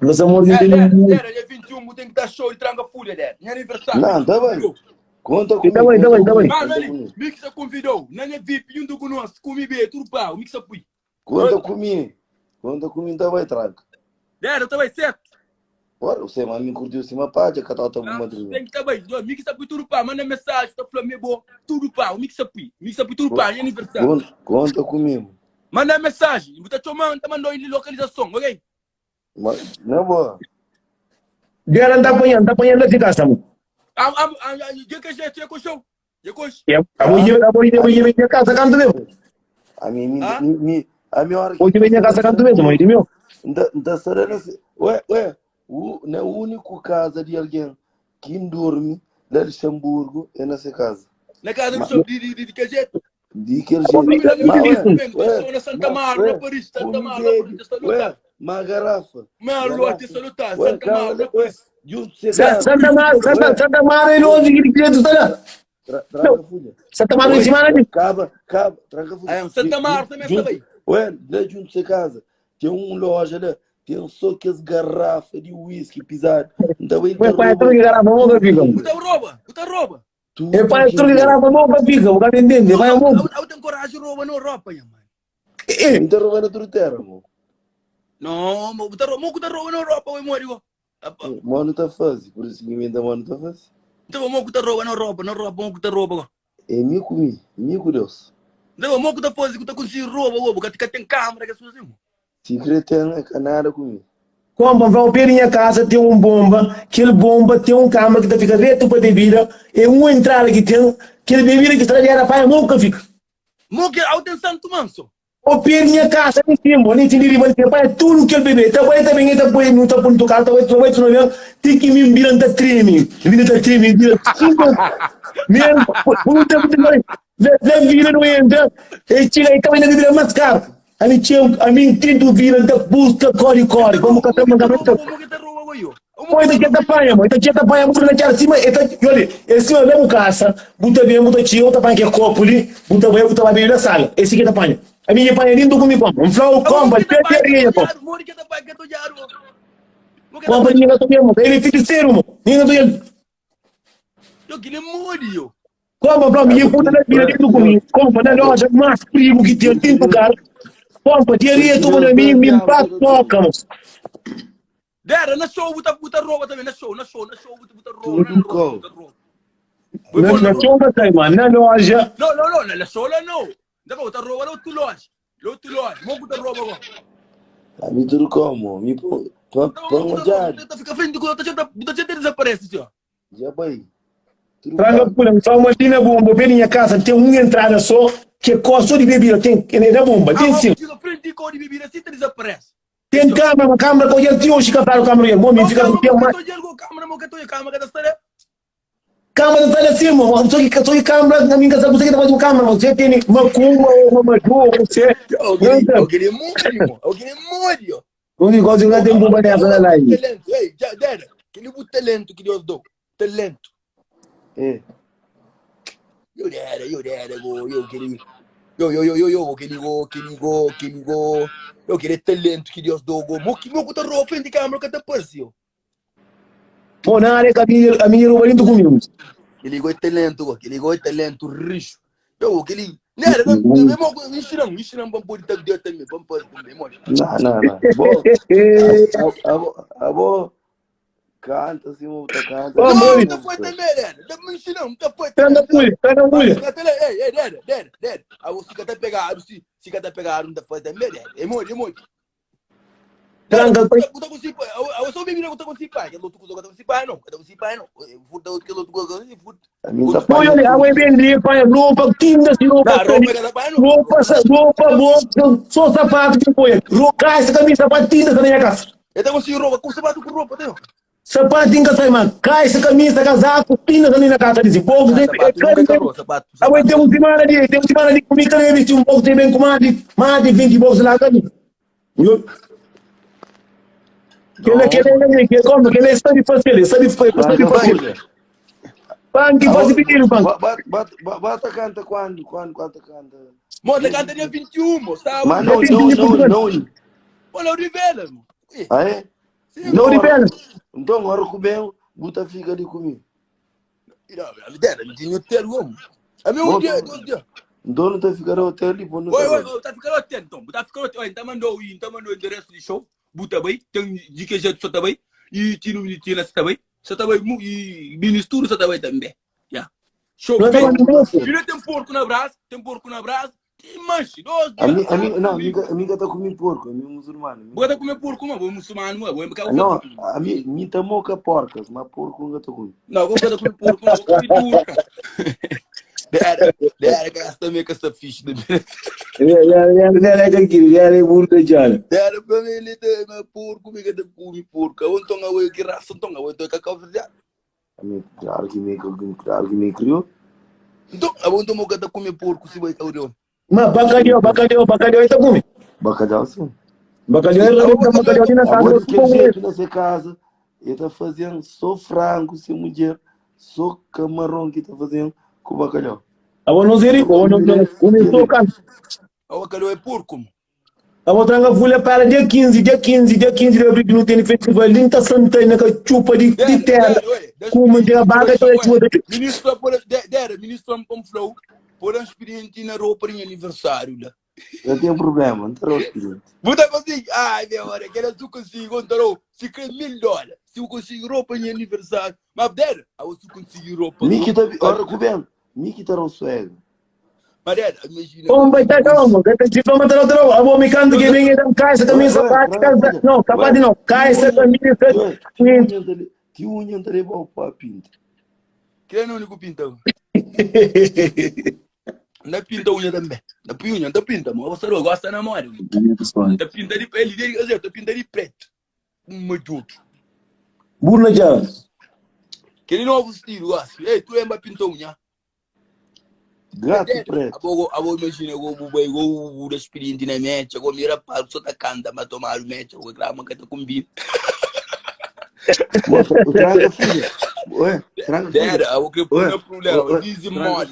Nosso amor é, tem Dad, um. Dad, dia 21 tem que estar show de tranca fúria, Dad. Meu aniversário. Não, tá bem. Conta Tá comigo, bem, tá conta bem, tá bem. comigo, Mano, conta ali, comigo. Mixa convidou. Nana VIP, junto conosco, comi bem, tudo pau, Mixa pui. Conta comigo. Conta comigo, tá bem, tranca. Dad, eu também certo. Ora, você mas me curtiu assim, mas pá, já que tá tá Ah, uma trilha. Tem que estar bem. Mixa pui, tudo pau. Manda mensagem, tá falando, meu tudo pau, Mixa pui. Mixa pui, tudo pau, meu aniversário. Conta, conta comigo. Manda mensagem, tá chamando, tá mandando localização, ok? Mas, não boa. Dela não tá apanhando, tá apanhando de casa, mano. Ah, ah, ah, ah, que jeito, é com show. É com É, a vou a vou a vou minha casa canto mesmo. A mim, Ah? mi, mi, a minha hora Vou minha casa canto mesmo, mãe, meu. Da serena, ué, ué, o, na único casa de alguém que dorme lá de Luxemburgo é nessa casa. Na casa do Mas- show de, de, de, de que jeito? De aquele Bom, jeito. mas- Mas, ué, Mesmo, ué, tô na Santa mas, Mara, ué, na Paris, Santa come Mara, na bebe, Paris, está ué, lotado. uma garrafa. Mano, Garrafa. está lotado. Ué, Santa Mara, calma, na ué, Paris. junto de Sa- casa. Santa Mara, Santa, Ué, Santa Mara é longe que que tu tá lá. tra, tranca folha. Santa Mara em cima ali. Caba, caba, tranca folha. É, Santa Mara também está Junto- bem. Ué, lá junto de casa, tem uma loja lá, tem só que as garrafas de uísque pisado. Então, Ué, pai, tu que garrafa mão fica. Puta rouba, puta rouba. Tudo É pai, tu que garrafa mão fica, o cara entende, vai mão. Eu tenho coragem de rouba, não roupa, mano. Eh, Então, roubando tudo terra, mano. Não, puta rouba, puta rouba, não roupa, oi, mano. Mano tá fazendo, por isso que me dá mano tá fazendo. Então, mo puta rouba, não roupa, não roupa, mo puta rouba. É mi comi, mi com Deus. Então, mo puta faz, puta conseguir rouba, rouba, que tem câmera, que assim. Se crer tem é nada comigo. Como vai o minha casa tem um bomba, aquele bomba tem um câmera que tá fica reto para bebida, é uma entrada que tem, aquele bebida que está ali era pai, nunca fica. Mo que ao tem Santo Manso. O pé minha casa, nem tempo, nem tem riba, tem pai, tudo que ele bebe. Tá bem, também, tá bem, não tá pondo carro, tá bem, tá bem, tá bem, tem que me virar, tá treme, vira tá treme, vira, mesmo, por um tempo, vem, vira, não entra, e tira aí, também não vira mais caro. A mim tinha, a mim tento vira, tá busca, corre, corre, como que tá mandando, Mo que tá rouba, eu. Pô, então tinha tapanha, mano. Então tinha tapanha, muito na cara cima, então, olha, esse é o mesmo caça, buta bem, buta tio, tapanha que é copo ali, buta bem, buta lá bem na sala. Esse que é tapanha. A minha panha lindo comigo, como. Um flow comba, pepe, pô. Comba, ninguém tá mesmo. Ele é terceiro, mano. Ninguém tá ele. Eu queria morrer, eu. Comba, bro, minha puta na vida lindo comigo. Comba, na loja, mais primo que tem, tem cara. Comba, diaria, tu na minha, me toca, mano. Dera, na show, buta, buta rouba também, na show, na show, na show, buta, buta rouba, Tudo na rouba, com. buta rouba. Na, na show da mano, na loja. Não, não, não, na show lá não. Da buta rouba, lá outro loja. Lá outro loja, mo buta rouba agora. A mim tudo como, me põe, Então, põe mo um buta já, rouba, fica frente com outra gente, buta gente desaparece, senhor. já bem. Tudo Tranca bem. pula, só uma tina bomba, bem minha casa tem uma entrada só, que é só de bebida, tem, é da bomba, tem Ah, sim. fica frente com de bebida, assim desaparece. Tem câmera, uma câmera com ele, tinha hoje que a câmera, bom, me fica com o tempo, mas Câmera, mo que tô câmera, que tá câmera tá lá cima, mano, só que, só que câmera, na minha casa, você que tá fazendo câmera, você tem uma cumba ou uma maju, você... Eu queria, eu queria morrer, irmão. Eu queria morrer, ó. O negócio lá tem bomba nessa lá aí. Talento, ei, já, dera. Aquele o talento que Deus deu. Talento. É. Eu dera, eu dera, go, eu queria. Eu, eu, eu, eu, eu, aquele go, aquele go, aquele go. Eu queria talento que Deus deu, go. Mo que mo que tá roupa frente de câmera que tá apareceu. Pô, na área que a minha, a minha roupa lindo comigo. Aquele go é talento, go. Aquele go é talento, richo. Eu, aquele. Nera, não, não, não, ensinam, ensinam, vamos pôr de Deus também, vamos pôr também, mano. Não, não, não. Bom, a, a, a, a, canta assim, tá canta. Ô, Não, Mori. não foi também, Dera. Não me ensinam, não foi Tá na mulher, tá na mulher. Ei, ei, Dera, Dera, Dera. Ah, você fica até pegado, se fica até pegado, não foi também, Dera. É muito, é muito. Tranca, Puta com eu sou bebida com com pai, que outro com com pai não, com pai não. Furta outro que outro com furta. A mim tá Pô, olha, a web ali, pai, roupa, tinta, roupa, Não, roupa que pai não. roupa, roupa, boa, só sapato que põe. Roupa, essa camisa, sapato, tinta na minha casa. Eu tenho conseguido roupa, com sapato com roupa, tenho. Sapatu inka sai ma kaisa, kamisa, kazaku, pinda ali na kasa disi box Ah, é sapato cada nunca vez quebrou, sapato, Agora sapato. tem um semana de tem um semana de comigo cada vez um box bem com mais de mais de 20 box lá ali. Eu que ele que ele que como que ele sabe fazer, ele sabe fazer, sabe Tranca fazer. folha. Banco Abo, faz pedido, banco. ba- ba- ba- ba- Bata canta quando? Quando? Quando canta? Mano, canta dia 21, mo, Mas sábado. não, não, não, não. Olha o Rivela, mo. Eh, Ah, é? Sim, Não Então, Rivela. então agora comeu, buta fica ali comigo. Não, dera, não tinha hotel, homem. A mim um Bom, dia, dois dias. Então não tá ficando no hotel ali, pô, não Oi, tá oi, bem. oi, tá ficando hotel, então. Tá ficando hotel. Oi, então mandou, então mandou o endereço de show. Buta bem, tem de que jeito só tá bem. E tino de tina só tá bem. Só tá bem, e ministro só tá bem também. Yeah. Show, Não tá bem. mandando. E não tem porco na brasa, tem porco na brasa. E manche, dois A dias. mim, a mim, não, a mim, a mim tá comendo porco, a mim é muçulmano. Bota comer porco, mano, vou muçulmano, mano, vou me Não, a mim, mim tá moca porcas, mas porco nunca tô comendo. Não, vou botar comer porco, não, vou comer turca. Dera, dera, que essa também que essa ficha. É, é, é, aqui, é, burro já. Dera pra mim, ele tem mas porco, me que come porco. Eu não tô que raça, não tô eu tô cacau verde. A mim, claro que me, claro que me criou. Então, eu não tô que comer porco se vai cair. Mas bacalhau, bacalhau, bacalhau, tá come. Bacalhau sim. Bacalhau, é bacalhau ali na casa. Agora que jeito nessa casa, ele tá fazendo só frango sem mulher, só camarão que tá fazendo com bacalhau. Abo não zeri, ou não começou canto. O bacalhau é porco. Abo tranga folha para dia 15, dia 15, dia 15 de abril que não tem festival, limpa Santana com chupa de, de terra. Com uma de baga toda chupa. Ministro, dera, ministro me falou, por um experiente na roupa em aniversário lá. Eu tenho um problema, não terá experiente. Buta consigo, ai meu, olha, quero tu consigo, não se quer mil dólares, se eu consigo roupa em aniversário, mas dera, eu se consigo roupa. Miki tá, ora, Rubén, Miki tá o suego. Mariana, imagina. Pomba, tá calmo, se vamos ter outro, abo me canto que vem então cai essa camisa, bate, não, capaz de não, cai essa camisa. Ti unha entrarei bom para pinta. Quem é o único pinta? Na pinta unha também. Na unha, na pinta, mas você não gosta na moda. Na pinta de pele, ele diz, pinta de preto. Um adulto. Burna já. Aquele novo estilo, assim. Ei, tu lembra pinta unha? Gato preto. Abo, abo imagina, eu vou, eu vou, vou experiente na mente, eu vou mirar para só tá canta, mas tomar o mente, eu vou grama que tá combina. Traga filha. Ué, traga filha. Dera, eu queria pôr problema, dizimola.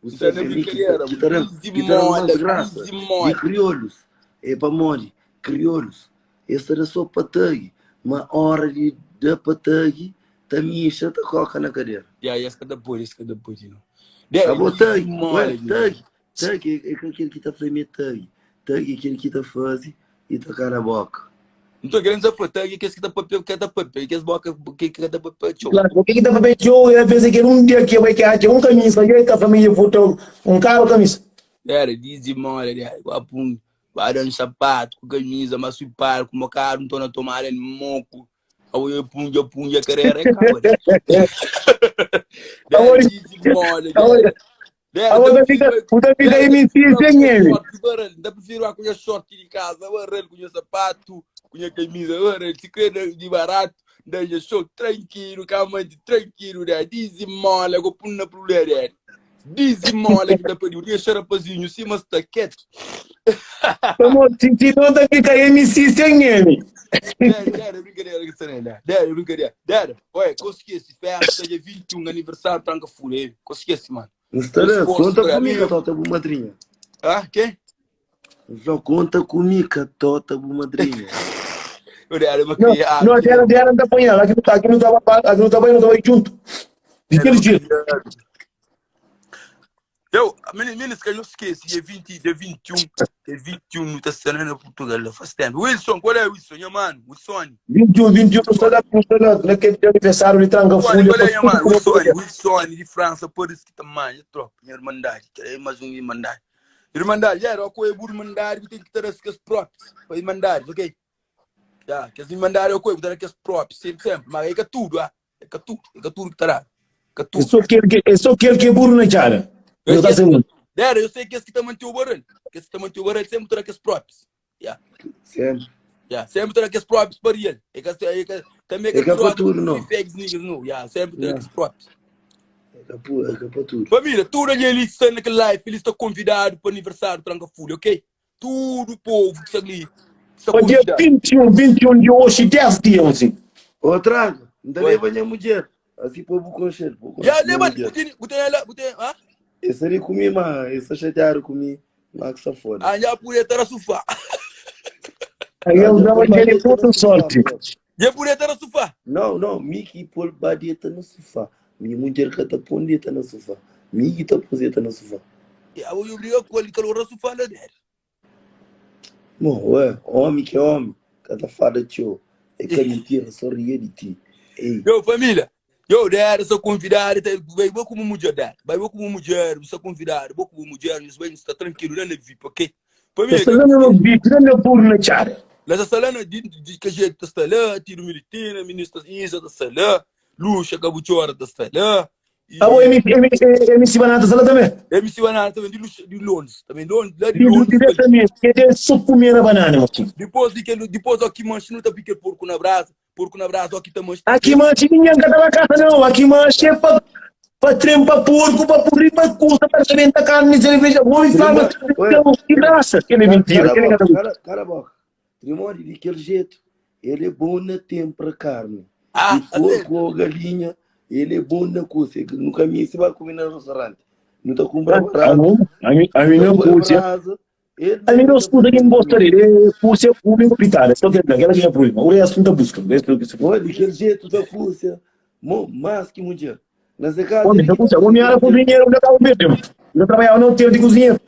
Você é brincadeira, dizimola, dizimola. De crioulos, é para mole, crioulos. Esse era só patag, uma hora de da patag, também tá coca na cadeira. E aí, esse cada por, esse cada por, não. Abo tag, ué, tag, tag é aquele que tá fazendo tag. Tag é aquele que tá fazendo e tá na boca. Não tô querendo dizer tag, que esse que tá papel, que tá papel, que esse boca, que que tá papel, tchau. Claro, o que que tá papel, tchau, eu pensei que era um dia que eu que tinha um camisa, e aí a família botou um carro camisa. Era, dizimola, era, igual um, vai um sapato, com camisa, mas fui para, com uma cara, não tô na tomada, moco. Eu punha, punha, carreira, acaba. Agora, agora fica, puta fica aí me sem ele. Ainda prefiro a com short de casa, barrel com sapato, com a camisa, barrel, se quer de barato, daí show tranquilo, calma, tranquilo, né? Dizimola, vou pôr na problema, Dizimola que dá para ir, deixa rapazinho, sim, mas tá quieto. Como se não tá fica MC sem ele. Dera, dera, brincadeira que você não Dera, brincadeira. Dera, olha, consegui esse festa, dia 21, aniversário, tranca fura, consegui esse, mano. Instagram, conta comigo, Tota bu madrinha. Ah, quem? Só conta comigo, Tota bu madrinha. Eu era uma criança. Não, dera, dera, não tá apanhando. Aqui não tá, aqui não tava, aqui não tava, não tava junto. De aquele jeito. Eu, menino, que eu esqueci, dia 20, dia 21, dia 21, não tá sendo na Portugal, faz tempo. Wilson, qual é o Wilson, meu mano? Wilson. 21, 21, estou lá, estou lá, naquele aniversário de Tranca Folha. Qual é, meu mano? Wilson, Wilson, de França, por isso que tamanho, tropa, minha irmandade, que é mais um irmandade. Irmandade, era o que é irmandade, tem que ter as próprias, para irmandade, ok? Tá, que as irmandades é o que ter as próprias, sempre, sempre, mas é que é tudo, ah, é que é tudo, é que é tudo que terá. É só aquele que, é só aquele que é burro na cara. Eu, tá sendo. Dera, eu sei que esse que tá mantendo o barulho. Que esse que tá mantendo o barulho sempre terá que as próprias. Yeah. Sempre. Ya, sempre ta da kes próprios pa real. É ka, é ka, também é É ka ka pa droga tudo, e não. fakes niggas, não. Ya, sempre ta da Ya. kes próprios. É ka pu, é ka pa tudo. Família, tudo ali ali que está naquele live, ele está convidado para aniversário do Tranca Fulha, ok? Tudo o povo que está ali está Pa dia convidado. 21, 21 di oxi, 10 dia, mosinhu. Ô, Tranca, N ta Oi. leba nha mudjer. Asi pa bu konxe-l, bu Ya, konxe nha leba, mudjer. bu tem, bu tem ela, bu tem, ah? E sta li ku mi, ma e sta xatiadu ku mi, ma ki sa foda. Ah, já podia estar a sufá. Aí Ah, eu dja dava pô-l ba aquele deta na puto sufá, sorte. pô. Já podia estar a sufá. Não, não, mi ki pô-l ba deta na sufá. Mi mudjer ka ta pô-m deta na sufá. Mi ki ta pô-s deta na sufá. Ya, eu obriga com ele, calor a sufá lá dentro. Bom, ué, ómi ki é ómi, ka ta fala txeu. É ka mintira, só ria di ti. Ei. Yo, família, yo, dera, sou convidado, tá, vai, vou como mulher, dera. Vai, vou como mulher, sou convidado, vou como mulher, nós vai estar tranquilo, lá na VIP, ok? Família, Está lá no VIP, lá na burro na chara. Lá está lá na, de, de que jeito está lá, tiro militina, ministra Isa está lá, Luxa, Cabuchora está lá. E Abo MC Banana está lá também. MC Banana também de, Lux, de Londres, também de Londres, lá de De Londres. diretamente, que é só comer a banana, mocinho. Depois de que depois aqui mancha não tá pique porco na brasa, porco na brasa, aqui tá mancha. Aqui mancha ninguém cata na casa não, aqui mancha é pra pra trempa porco, pra porrir, pra custa, pra arrebentar carne, cerveja, vou e fala, que graça, que é mentira, Cala que a é boca, cala, cala a boca. Trimório, de aquele jeito, ele é bom na tempra carne. Ah, E porco ou galinha, ele é bom na cozinha. No caminho se vai comer no restaurante. Não tá compra barato. A mim não curte. brasa. Ele A mim não tá escuta quem gosta dele, é curte, come fritada, só que aquela que é problema. O resto não tá buscando, o resto que se Olha, daquele jeito da Rússia, mais que mulher. Nessa casa, Homem, ele não que curte, tá homem era cozinheiro, não tava mesmo. Não trabalhava, não tinha de cozinheiro.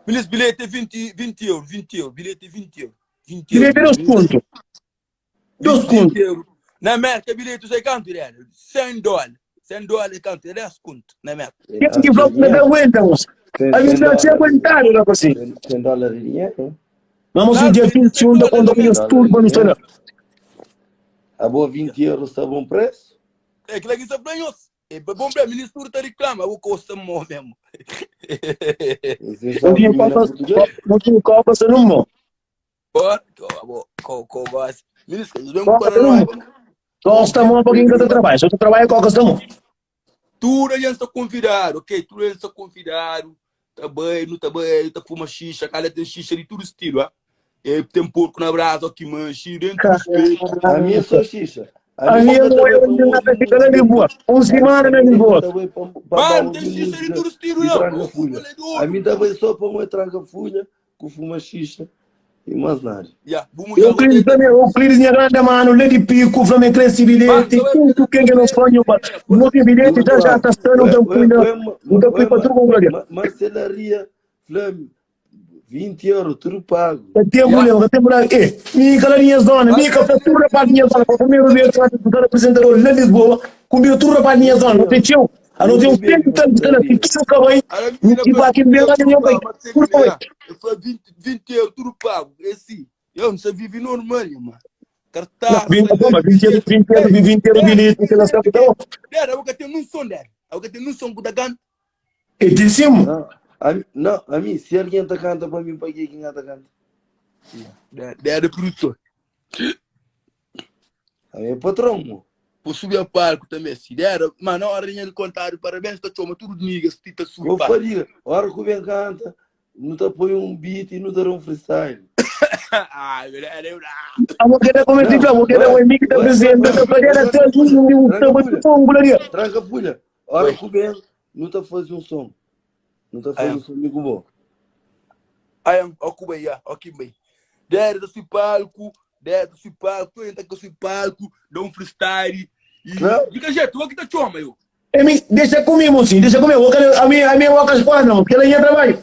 Beleza, bilhete é 20, 20 euros, 20 euros, bilhete é 20 euros. 20 Queria euros. ver os contos. Dois 20 contos. euros. Na América, bilhete, sei quanto, né? 100 dólares. 100 dólares, quanto? 10 conto na América. Quem que falou que não aguenta, moço? A mim não tinha aguentado, não assim. 100 dólares de dinheiro. Vamos um dia 21 da conta minha tudo para misturar. A boa 20 euros está bom preço? É aquilo que está falando, é bom para ministro tá reclama, o custa mo mesmo. Você Não sabe tinha que na copa, Portugal? não tinha copa, você não mo. Ó, co co co gosta. Ministro, eles vêm Copa para não. nós. Costa mo para quem que trabalha. Se tu trabalha, coca está mo. Tudo a gente está convidado, ok? Tudo a gente está convidado. Tá bem, não tá bem, tá fuma xixa, cara tem xixa de todo estilo, ah. É, tem porco na brasa, aqui manche, dentro do espeto. A minha é só xixa. A minha tá não é bem onde pra na fica na Lisboa. Um semana na Lisboa. Mano, tem xixa de todo estilo, não. Tranca folha. A mim tá bem só para uma tranca folha, com fuma xixa e mais nada. Yeah, vamos Eu queria também, eu queria minha grande mano, Lady Pico, Flamengo cresce bilhete, tudo quem que não sonha, não tem bilhete, já já tá estando, não tem não tem para tudo com glória. Marcelaria, Flamengo, 20 euros, tudo pago. Tem mulher, tem mulher, eh, minha calarinha zona, minha café, tudo para minha zona, para primeiro vez, que eu apresentador na Lisboa, comigo tudo para minha zona, não tem tio, a não ter um tempo tanto que ela fica no cabelo, e para aqui bem lá, minha mãe, por favor. Eu falei 20, 20 euros, tudo pago. Esse, eu não sei, vive normal, mano. Cartaz. Não, 20, 20 euros, 20 euros, 20 euros, bilhete, que ela sabe, então. Dera, eu quero ter um som dela. Eu quero ter um som da canta. E disse-me, Não, a, não, a mim, se alguém tá canta para mim, para quem quem tá canta? Dera, produtor. A mim é patrão, mo. Vou subir a palco também, se dera. Mas na hora de contar, parabéns, tá chama tudo de niggas, tita subir Eu palco. faria, a hora que o Ben canta, não te põe um beat e não te dá um freestyle. Ai, velho, era eu lá. a mulher como eu digo, a mulher é o amigo da presidente, da bandeira, todo mundo, um samba, tudo, glória. Tranca a folha. A hora que o Ben não te faz um som. Não te faz Ah, um som amigo bom. Aí, ó, Cuba aí, ó, aqui bem. Dera, tá subir palco, dera, tá subir palco, tu entra com subir palco, dá um freestyle. E Claro. fica jeito, o que tá chama, eu. Emi, deixa comigo, mocinho, deixa comigo. Eu quero- A minha, a minha boca esquadra, porque ela ia trabalho.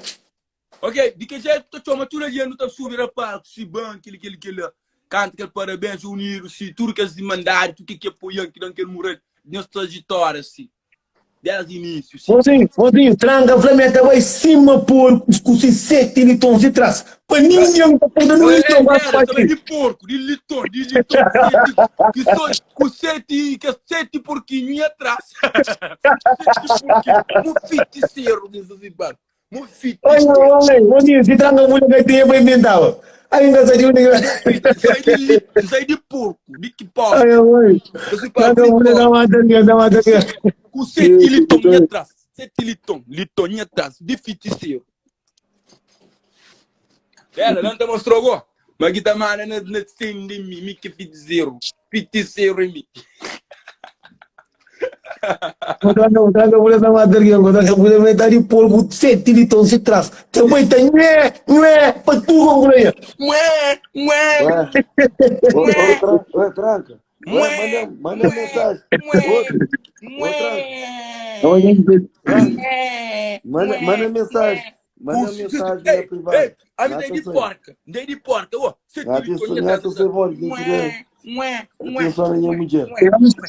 Ok, de que jeito tá chama, tudo ali, não tá subir a palco, se banco, aquele, aquele, aquele, canta aquele parabéns, unido, se tudo que eles mandaram, tudo que que apoiam, que dão aquele moral, nossa trajetória, assim. Desde o início, sim. Mocinho, mocinho, tranca, Flamengo, vai cima por com sete litões de trás. Mas ninguém tá pondo no litão, vai Era, também fazer. de porco, de litão, de litão, sete, que só, com sete, que sete porquinhos atrás. Sete porquinhos, um feiticeiro desse assim, mano. Mo Oi, fitiseru. homem, bom dia. Se tranca mulher que tinha para inventar. Aí engraçadinho, né? Sai de li, sai de porco, de que porco. Ai, mãe. Eu sou para Tranca mulher da mata aqui, da mata aqui. Com sete liton atrás. Sete liton, liton atrás, de feiticeiro. Ela não te mostrou go. Mas que tá mala na na de mim, mi que feiticeiro. Feiticeiro em mim. Tranca, tranca mulher da mata aqui, tranca mulher vai de porco, sete litons se traz. Também tem nhé, nhé, para tu com mulher. Ué, ué, Ué, ô, ô, tranca, ué, tranca. Ué, manda, manda mensagem. ué, Ô, tranca, ué, tranca. ué, Manda, manda mensagem. Manda mensagem na Ei, privada. ei, a mim tem de Nata porca, tem de porca, ó. Sete Nata liton nata atrás. se bom, quem tiver. Ué, ué, ué. Atenção na minha mulher.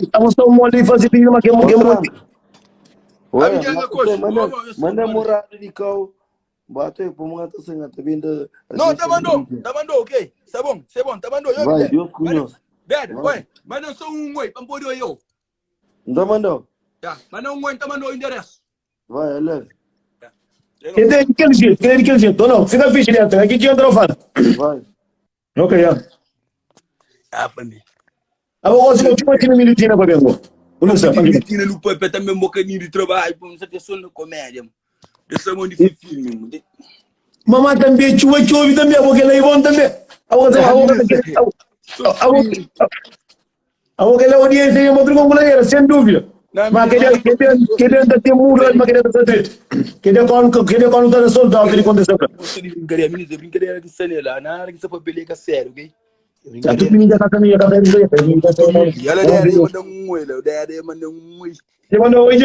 Estamos tão mole fazer pedido, mas que Ô, que tranca. Ué, A minha nata coisa, se manda, ó, ó, manda manda. morada de cão. Bate aí, pô, manda sem tá vindo a Não, gente tá mandou, mulher. tá mandou, ok? Tá bom, tá bom, tá mandou. Eu, Vai, Beda, Deus manda, conhece. Beda, Vai. oi, manda só um oi, para poder eu. Não tá mandou? Tá, manda um oi, tá mandou o endereço. Vai, é leve. Eu Que não. é daquele jeito, que é daquele jeito. Não, fica fixe, né? Aqui que entra o fala. Vai. Ok, já. Ah, família. Agora você continua aqui no minutinho para ver. Não sei, Tem mentira no papel também um bocadinho de trabalho, pô, não sei pessoa na comédia, mano. Dessa mão de filme, mano. Mamãe também, chua chua também, porque ela é bom também. Agora agora agora a audiência é outro companheiro, sem dúvida. Não, Mas menina, queria queria queria ter muro, mas queria ter queria quando queria quando tá soltado, ele aconteceu. Você de brincadeira, menina, de brincadeira que sale lá, na hora que você foi peleca sério, ok? Já tu menina tá também, tá vendo aí. E ela deve mandar um oi, ela deve mandar um oi. Você mandou hoje?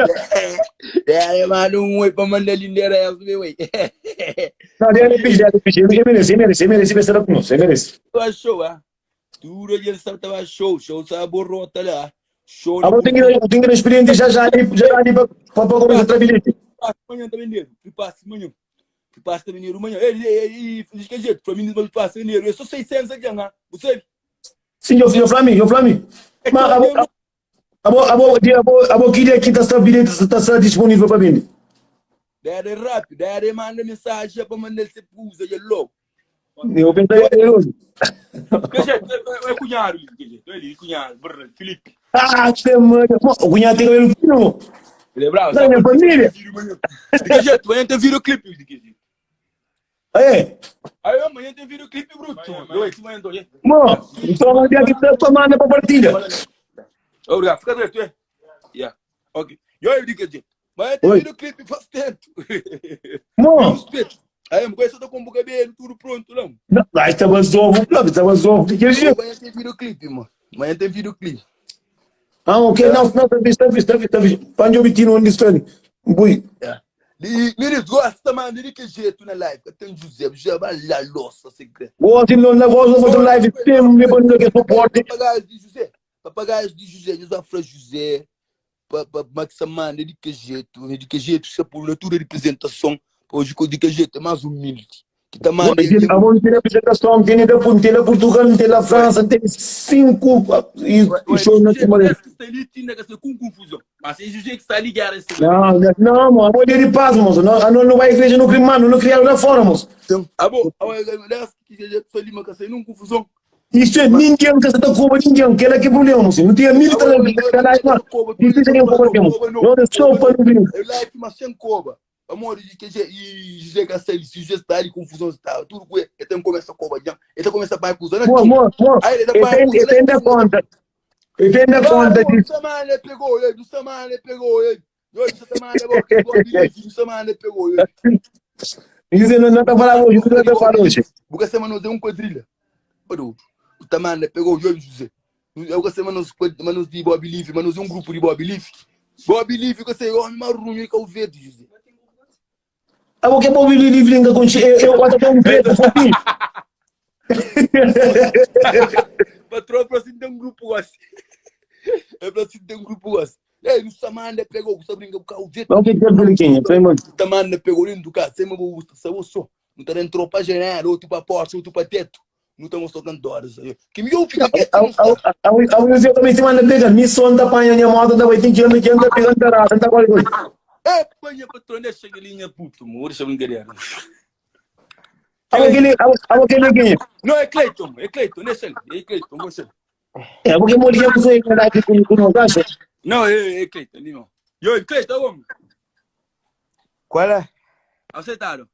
Deve mandar um oi para mandar ali endereço, meu oi. Não, ele pediu, ele pediu, ele merece, ele merece, ele merece, ele merece, ele merece. Tu achou, ah? Tudo ele sabe tava show, show sabe borrota lá. Show Agora tem que tem que experiente já já ali, já ali para para começar a trabalhar. Amanhã também dinheiro, passe amanhã. Passe também dinheiro amanhã. Ei, ei, ei, diz que jeito, para mim não passa dinheiro. Eu sou 600 aqui, né? Você? Sim, eu eu Flamengo, eu Flamengo. Mas abo abo abo abo abo que dia que tá está bilhete está está disponível para mim. Deve rápido, deve manda mensagem para mandar se pusa e logo. Eu pensei eu. Que jeito, é cunhado, que jeito, ele cunhado, brr, Felipe. Ah, que mano. O cunhado tem cabelo fino. Ele é bravo, Da minha família. De que jeito, amanhã tem videoclipe, de que jeito. É. Aí amanhã tem videoclipe bruto. Oi, amanhã tô, Bom, então a dia que tá tomando para partilha. Obrigado, fica direito, é? Yeah. Ok. E aí, de que jeito. Amanhã tem Oi. videoclipe faz tempo. Bom, Aí, eu conheço tô com o cabelo, tudo pronto, não. não, lá estava zovo, lá estava zovo. De que jeito? Amanhã tem videoclipe, mano. Amanhã tem videoclipe. Ah, ok, não, não, tá visto, tá visto, tá visto, tá visto. Panjo bitino onde está? Bui. Yeah. E, meninos, gosta, mano, de que jeito na live? Tem José, José vai lá, louça, segredo. Gosto de não gosto de fazer live, tem me põe que suporte. Papagaios de José, papagaios de José, José Fra José, Maxamana, de que jeito, de que jeito, se por natura de apresentação, hoje de que jeito, é mais humilde. Que tá mano, A bom ter apresentação, tem da tem da Portugal, tem da França, tem cinco e e show na Timor. com confusão. Mas esse José que está ligado, esse Não, não, não, mano, vou de paz, moço. Não, não, não vai à igreja no crime, mano, não criaram lá fora, moço. Então, ah bom, agora que jeito foi lima que saiu num confusão. Isto é ninguém que está com ninguém, que era que problema, moço. Não tinha mil canais, mano. Difícil nem um pouco temos. Não é só para o crime. Eu live, mas sem coba. Amor, de que e José Castelo, se José está ali, confusão está, tudo que ele tem começa a coba, já. Ele começa a acusar, Mo, mo, mo. Aí ele tá E tem da conta. E tem da conta disso. O Samane pegou ele, o Samane pegou ele. O Samane pegou ele. Dizem, não está falando hoje, não está falando hoje. Porque semana é um quadrilha. O Tamane pegou o José. Eu gostei, manos, manos de Bob Leaf, manos um grupo de Bob Leaf. Bob Leaf, que sei, homem marrom que é o verde, José. Ah, o que é Bob Leaf, linga com eu eu até um preto, fofinho. Patrão, falou assim, tem um grupo assim. Eu falei assim, tem um grupo assim. Ei, o Samanda pegou, você brinca com o jeito. Não que é bonitinho, foi muito. O Tamanda pegou dentro do carro, sem me saiu só. Não tá entrou para janela, outro para porta, outro para teto. Não estamos tocando horas. Que me fica quieto. A eu também se manda pegar, me sonda apanha minha moto, da vai tem que andar, que anda pegando a raça, tá qualquer coisa. Epa, nha patrão, deixa aquele nha puto, mo, deixa brincadeira. Abo aquele, abo, abo aquele quem? Não, é Cleiton, é Cleiton, deixa ele, é Cleiton, deixa ele. É, abo que mori que você que com com nós acha? Não, é, é Cleiton, não. Yo, Cleiton, vamos. Qual é? Aceitaram.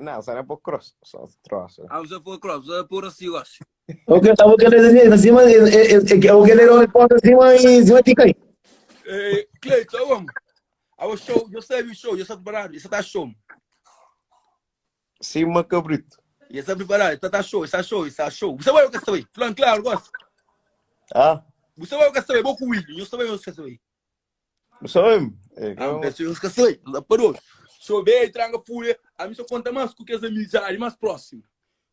Não, só não é por cross, só troço. Ah, você foi cross, você por assim, eu acho. O que abo que ele acima, o que ele era porta acima e acima tica aí. É, Cleiton, vamos. Ah, o show, eu sei o show, eu sei preparado, isso tá show. Cima cabrito. E está preparado, está tá show, está show, está show. Você vai o que sabe? Falando claro, gosto. Ah? Você vai o que sabe? Vou com o William, eu sei o que sabe. Você sabe? É, Ah, eu sei o que sabe. Parou. Show bem, tranga fúria. A mim só conta mais com que as amizades mais próximas.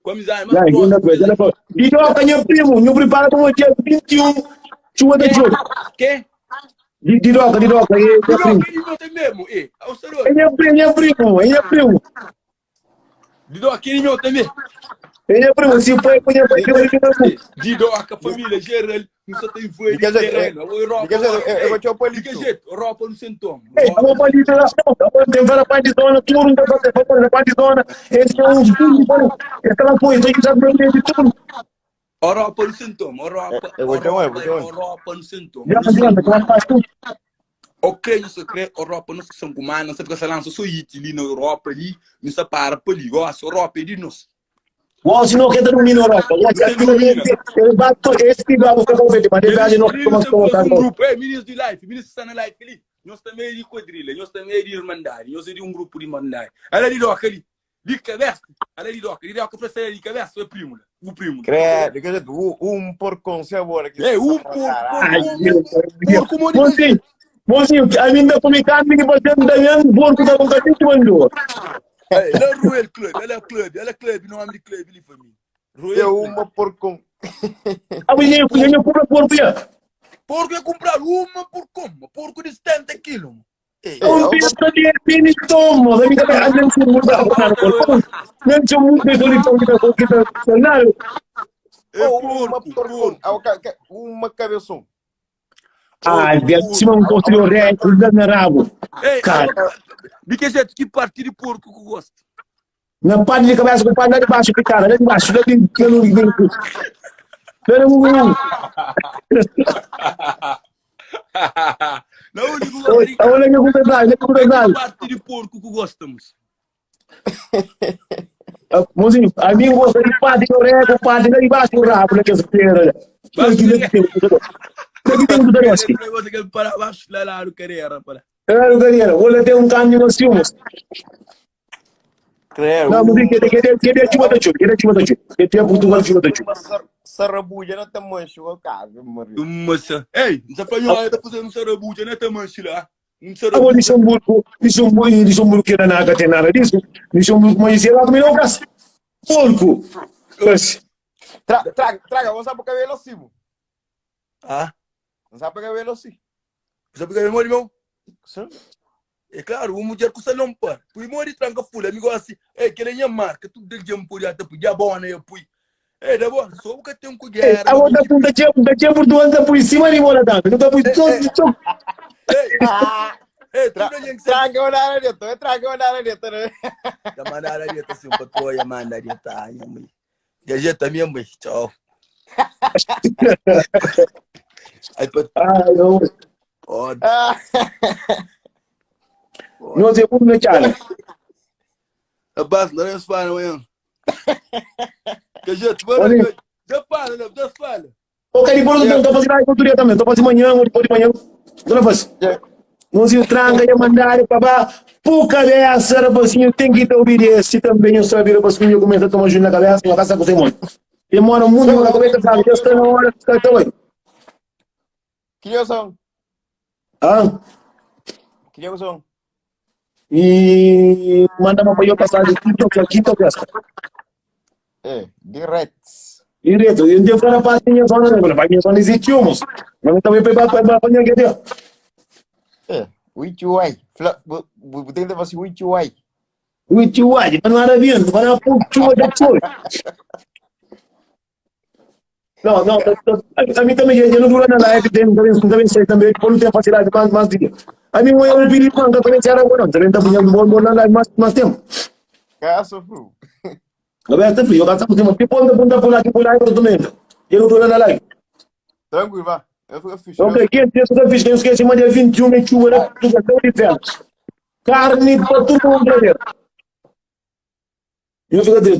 Com a amizade mais Já, próxima. ainda coisa, ainda coisa. E toca, meu primo, meu prepara para o dia 21, chuva de jogo. Quem? De de roca, de roca, é meu Não, primo. quem não tem mesmo? É, o senhor. É meu primo, meu primo, é meu primo. Didó, quem não tem mesmo? É meu primo, se foi, foi, foi, foi, foi. Didó, a família geral, não só tem foi De que jeito? terreno. Europa, De que jeito? Eu vou te De palito. que jeito? Europa não sentou. Ei, eu vou para lá, tem várias partes de zona, tudo, não tá fazendo parte de zona. Esse é um tudo, esse lá foi, tem que saber de tudo. Europa não sentou, Europa. Eu vou te chamar, eu vou te chamar. Europa não sentou. Já adianta, como faz tudo. Ok, não se crê, Europa não se são com não se fica se lança só it ali na Europa ali, não se para para ali, gosta, Europa é de nós. Bom, se não quer dormir na Europa, ele bate esse que vai buscar convite, mas ele vai não Meninos, como temos um como grupo, é, meninos de life, meninos que estão na life ali, nós também é de quadrilha, nós também é de irmandade, nós é de um grupo de irmandade. Ela é de doca ali, de cabeça, ela é de doca, de doca para de cabeça, é primo, né? o primo. Credo, que jeito? Um porcão se agora. É, um porco, Ai, porco, porco, porco, Mozinho, mozinho, a mim da comer carne que você não tá vendo, porco tá com carne que mandou. Ela é Royal Club, ela é club, ela é club, nome de club ali, família. É Royal Club. uma porcão. A mulher, eu não compro porco já. Porco é comprar uma por como? Porco de 70 quilos. Ei, Um bicho de pini tomo, da minha cabeça, não se muda, não se muda, não se muda, é Uma porco, porcão. porco. Ah, ca- ca- Uma cabeção. Ai, velho, se não construiu ré, na rabo. Ei, Cara. de que jeito que parte de porco que eu gosto? Na parte de cabeça, com parte lá de baixo, cara, lá de baixo, lá de lá de Não, eu digo, Olha que eu vou que parte de porco que gostamos. Mozinho, a mim gosta de parte de orelha, parte lá de baixo do rabo, naquela feira. Aqui tem um negócio. Negócio que para baixo lá lá no carreira, para. Claro, galera, olha tem um caminho no ciúmes. Credo. Não, mas que que que que chuva da chuva, que chuva da chuva. Que tem Portugal chuva da chuva. Uma sar- sarrabuja não tem mancho, o cara, marido. Moça, ei, não sabe falar, tá fazendo um sarabuja, né, tamanho lá. Um Agora sarabuja. Luxemburgo, Luxemburgo, Luxemburgo que não tem nada disso. Luxemburgo, mas sei lá, também não caça. Porco. Mas, Tra, traga, traga, vamos saber o cabelo assim. mo. Ah, Não sabe o cabelo assim. sabe o que é meu irmão? Sim. É claro, o mulher com salão par. Pui mori tranca fula, amigo assim, é que ele é marca, tudo dele de ampuri até pui, já bom, né, eu pui. É, da bom, só o que tem com guerra. a outra punta tinha, tinha Portugal tá por cima de bola também. Não tá por todo, todo. Ei, ei, tudo a gente sabe. Traga o nada dentro, traga o nada dentro. né? Já mandaram ali, tá assim, patroa, manda ali, tá, minha mãe. Gajeta minha mãe, tchau. Aí, patroa, Ai, não. ó, Ah, Não sei como me cara. Abbas, Lourenço fala, amanhã. Gajeta, boa Olha. noite. Já fala, não, já fala. O cara de bola não tá fazendo nada cultura também. Tô fazendo manhã, depois de manhã. Não faz. Não se tranca, ia mandar para Por cabeça, rapazinho, tem que ter obediência também. Eu sabia, rapazinho, eu começo a tomar juízo na cabeça, na casa com o irmão. Demora muito na cabeça, sabe? Já está na hora, está também. Que são? Ah? Que são? E manda uma para eu passar de quinta para quinta classe. É, direto. Direto, eu devo falar para a minha zona, né? Para a minha zona existe um, mas também para para para minha que É, Uichuai. Tem que fazer Uichuai. Uichuai, mas não era bem, não era puxo da foi. Não, não, a mim também, eu não dura na live, também, também sei também, por não ter facilidade mais mais dia. Ami mo eu pidi pa nka ta txera agora, também ta punha bom bom na live mais mais tempo. Casa frio. Cabeça frio, eu cansa por cima. Que ponta ponta por lá, que por lá, eu também. Eu não tô na live. Tranquilo, vá. Eu fico fixe. Ok, quem tem essa fixe, não esquece, mas dia 21 é chuva, né? Tudo é inferno. Carne para todo mundo, né? Eu fico direto.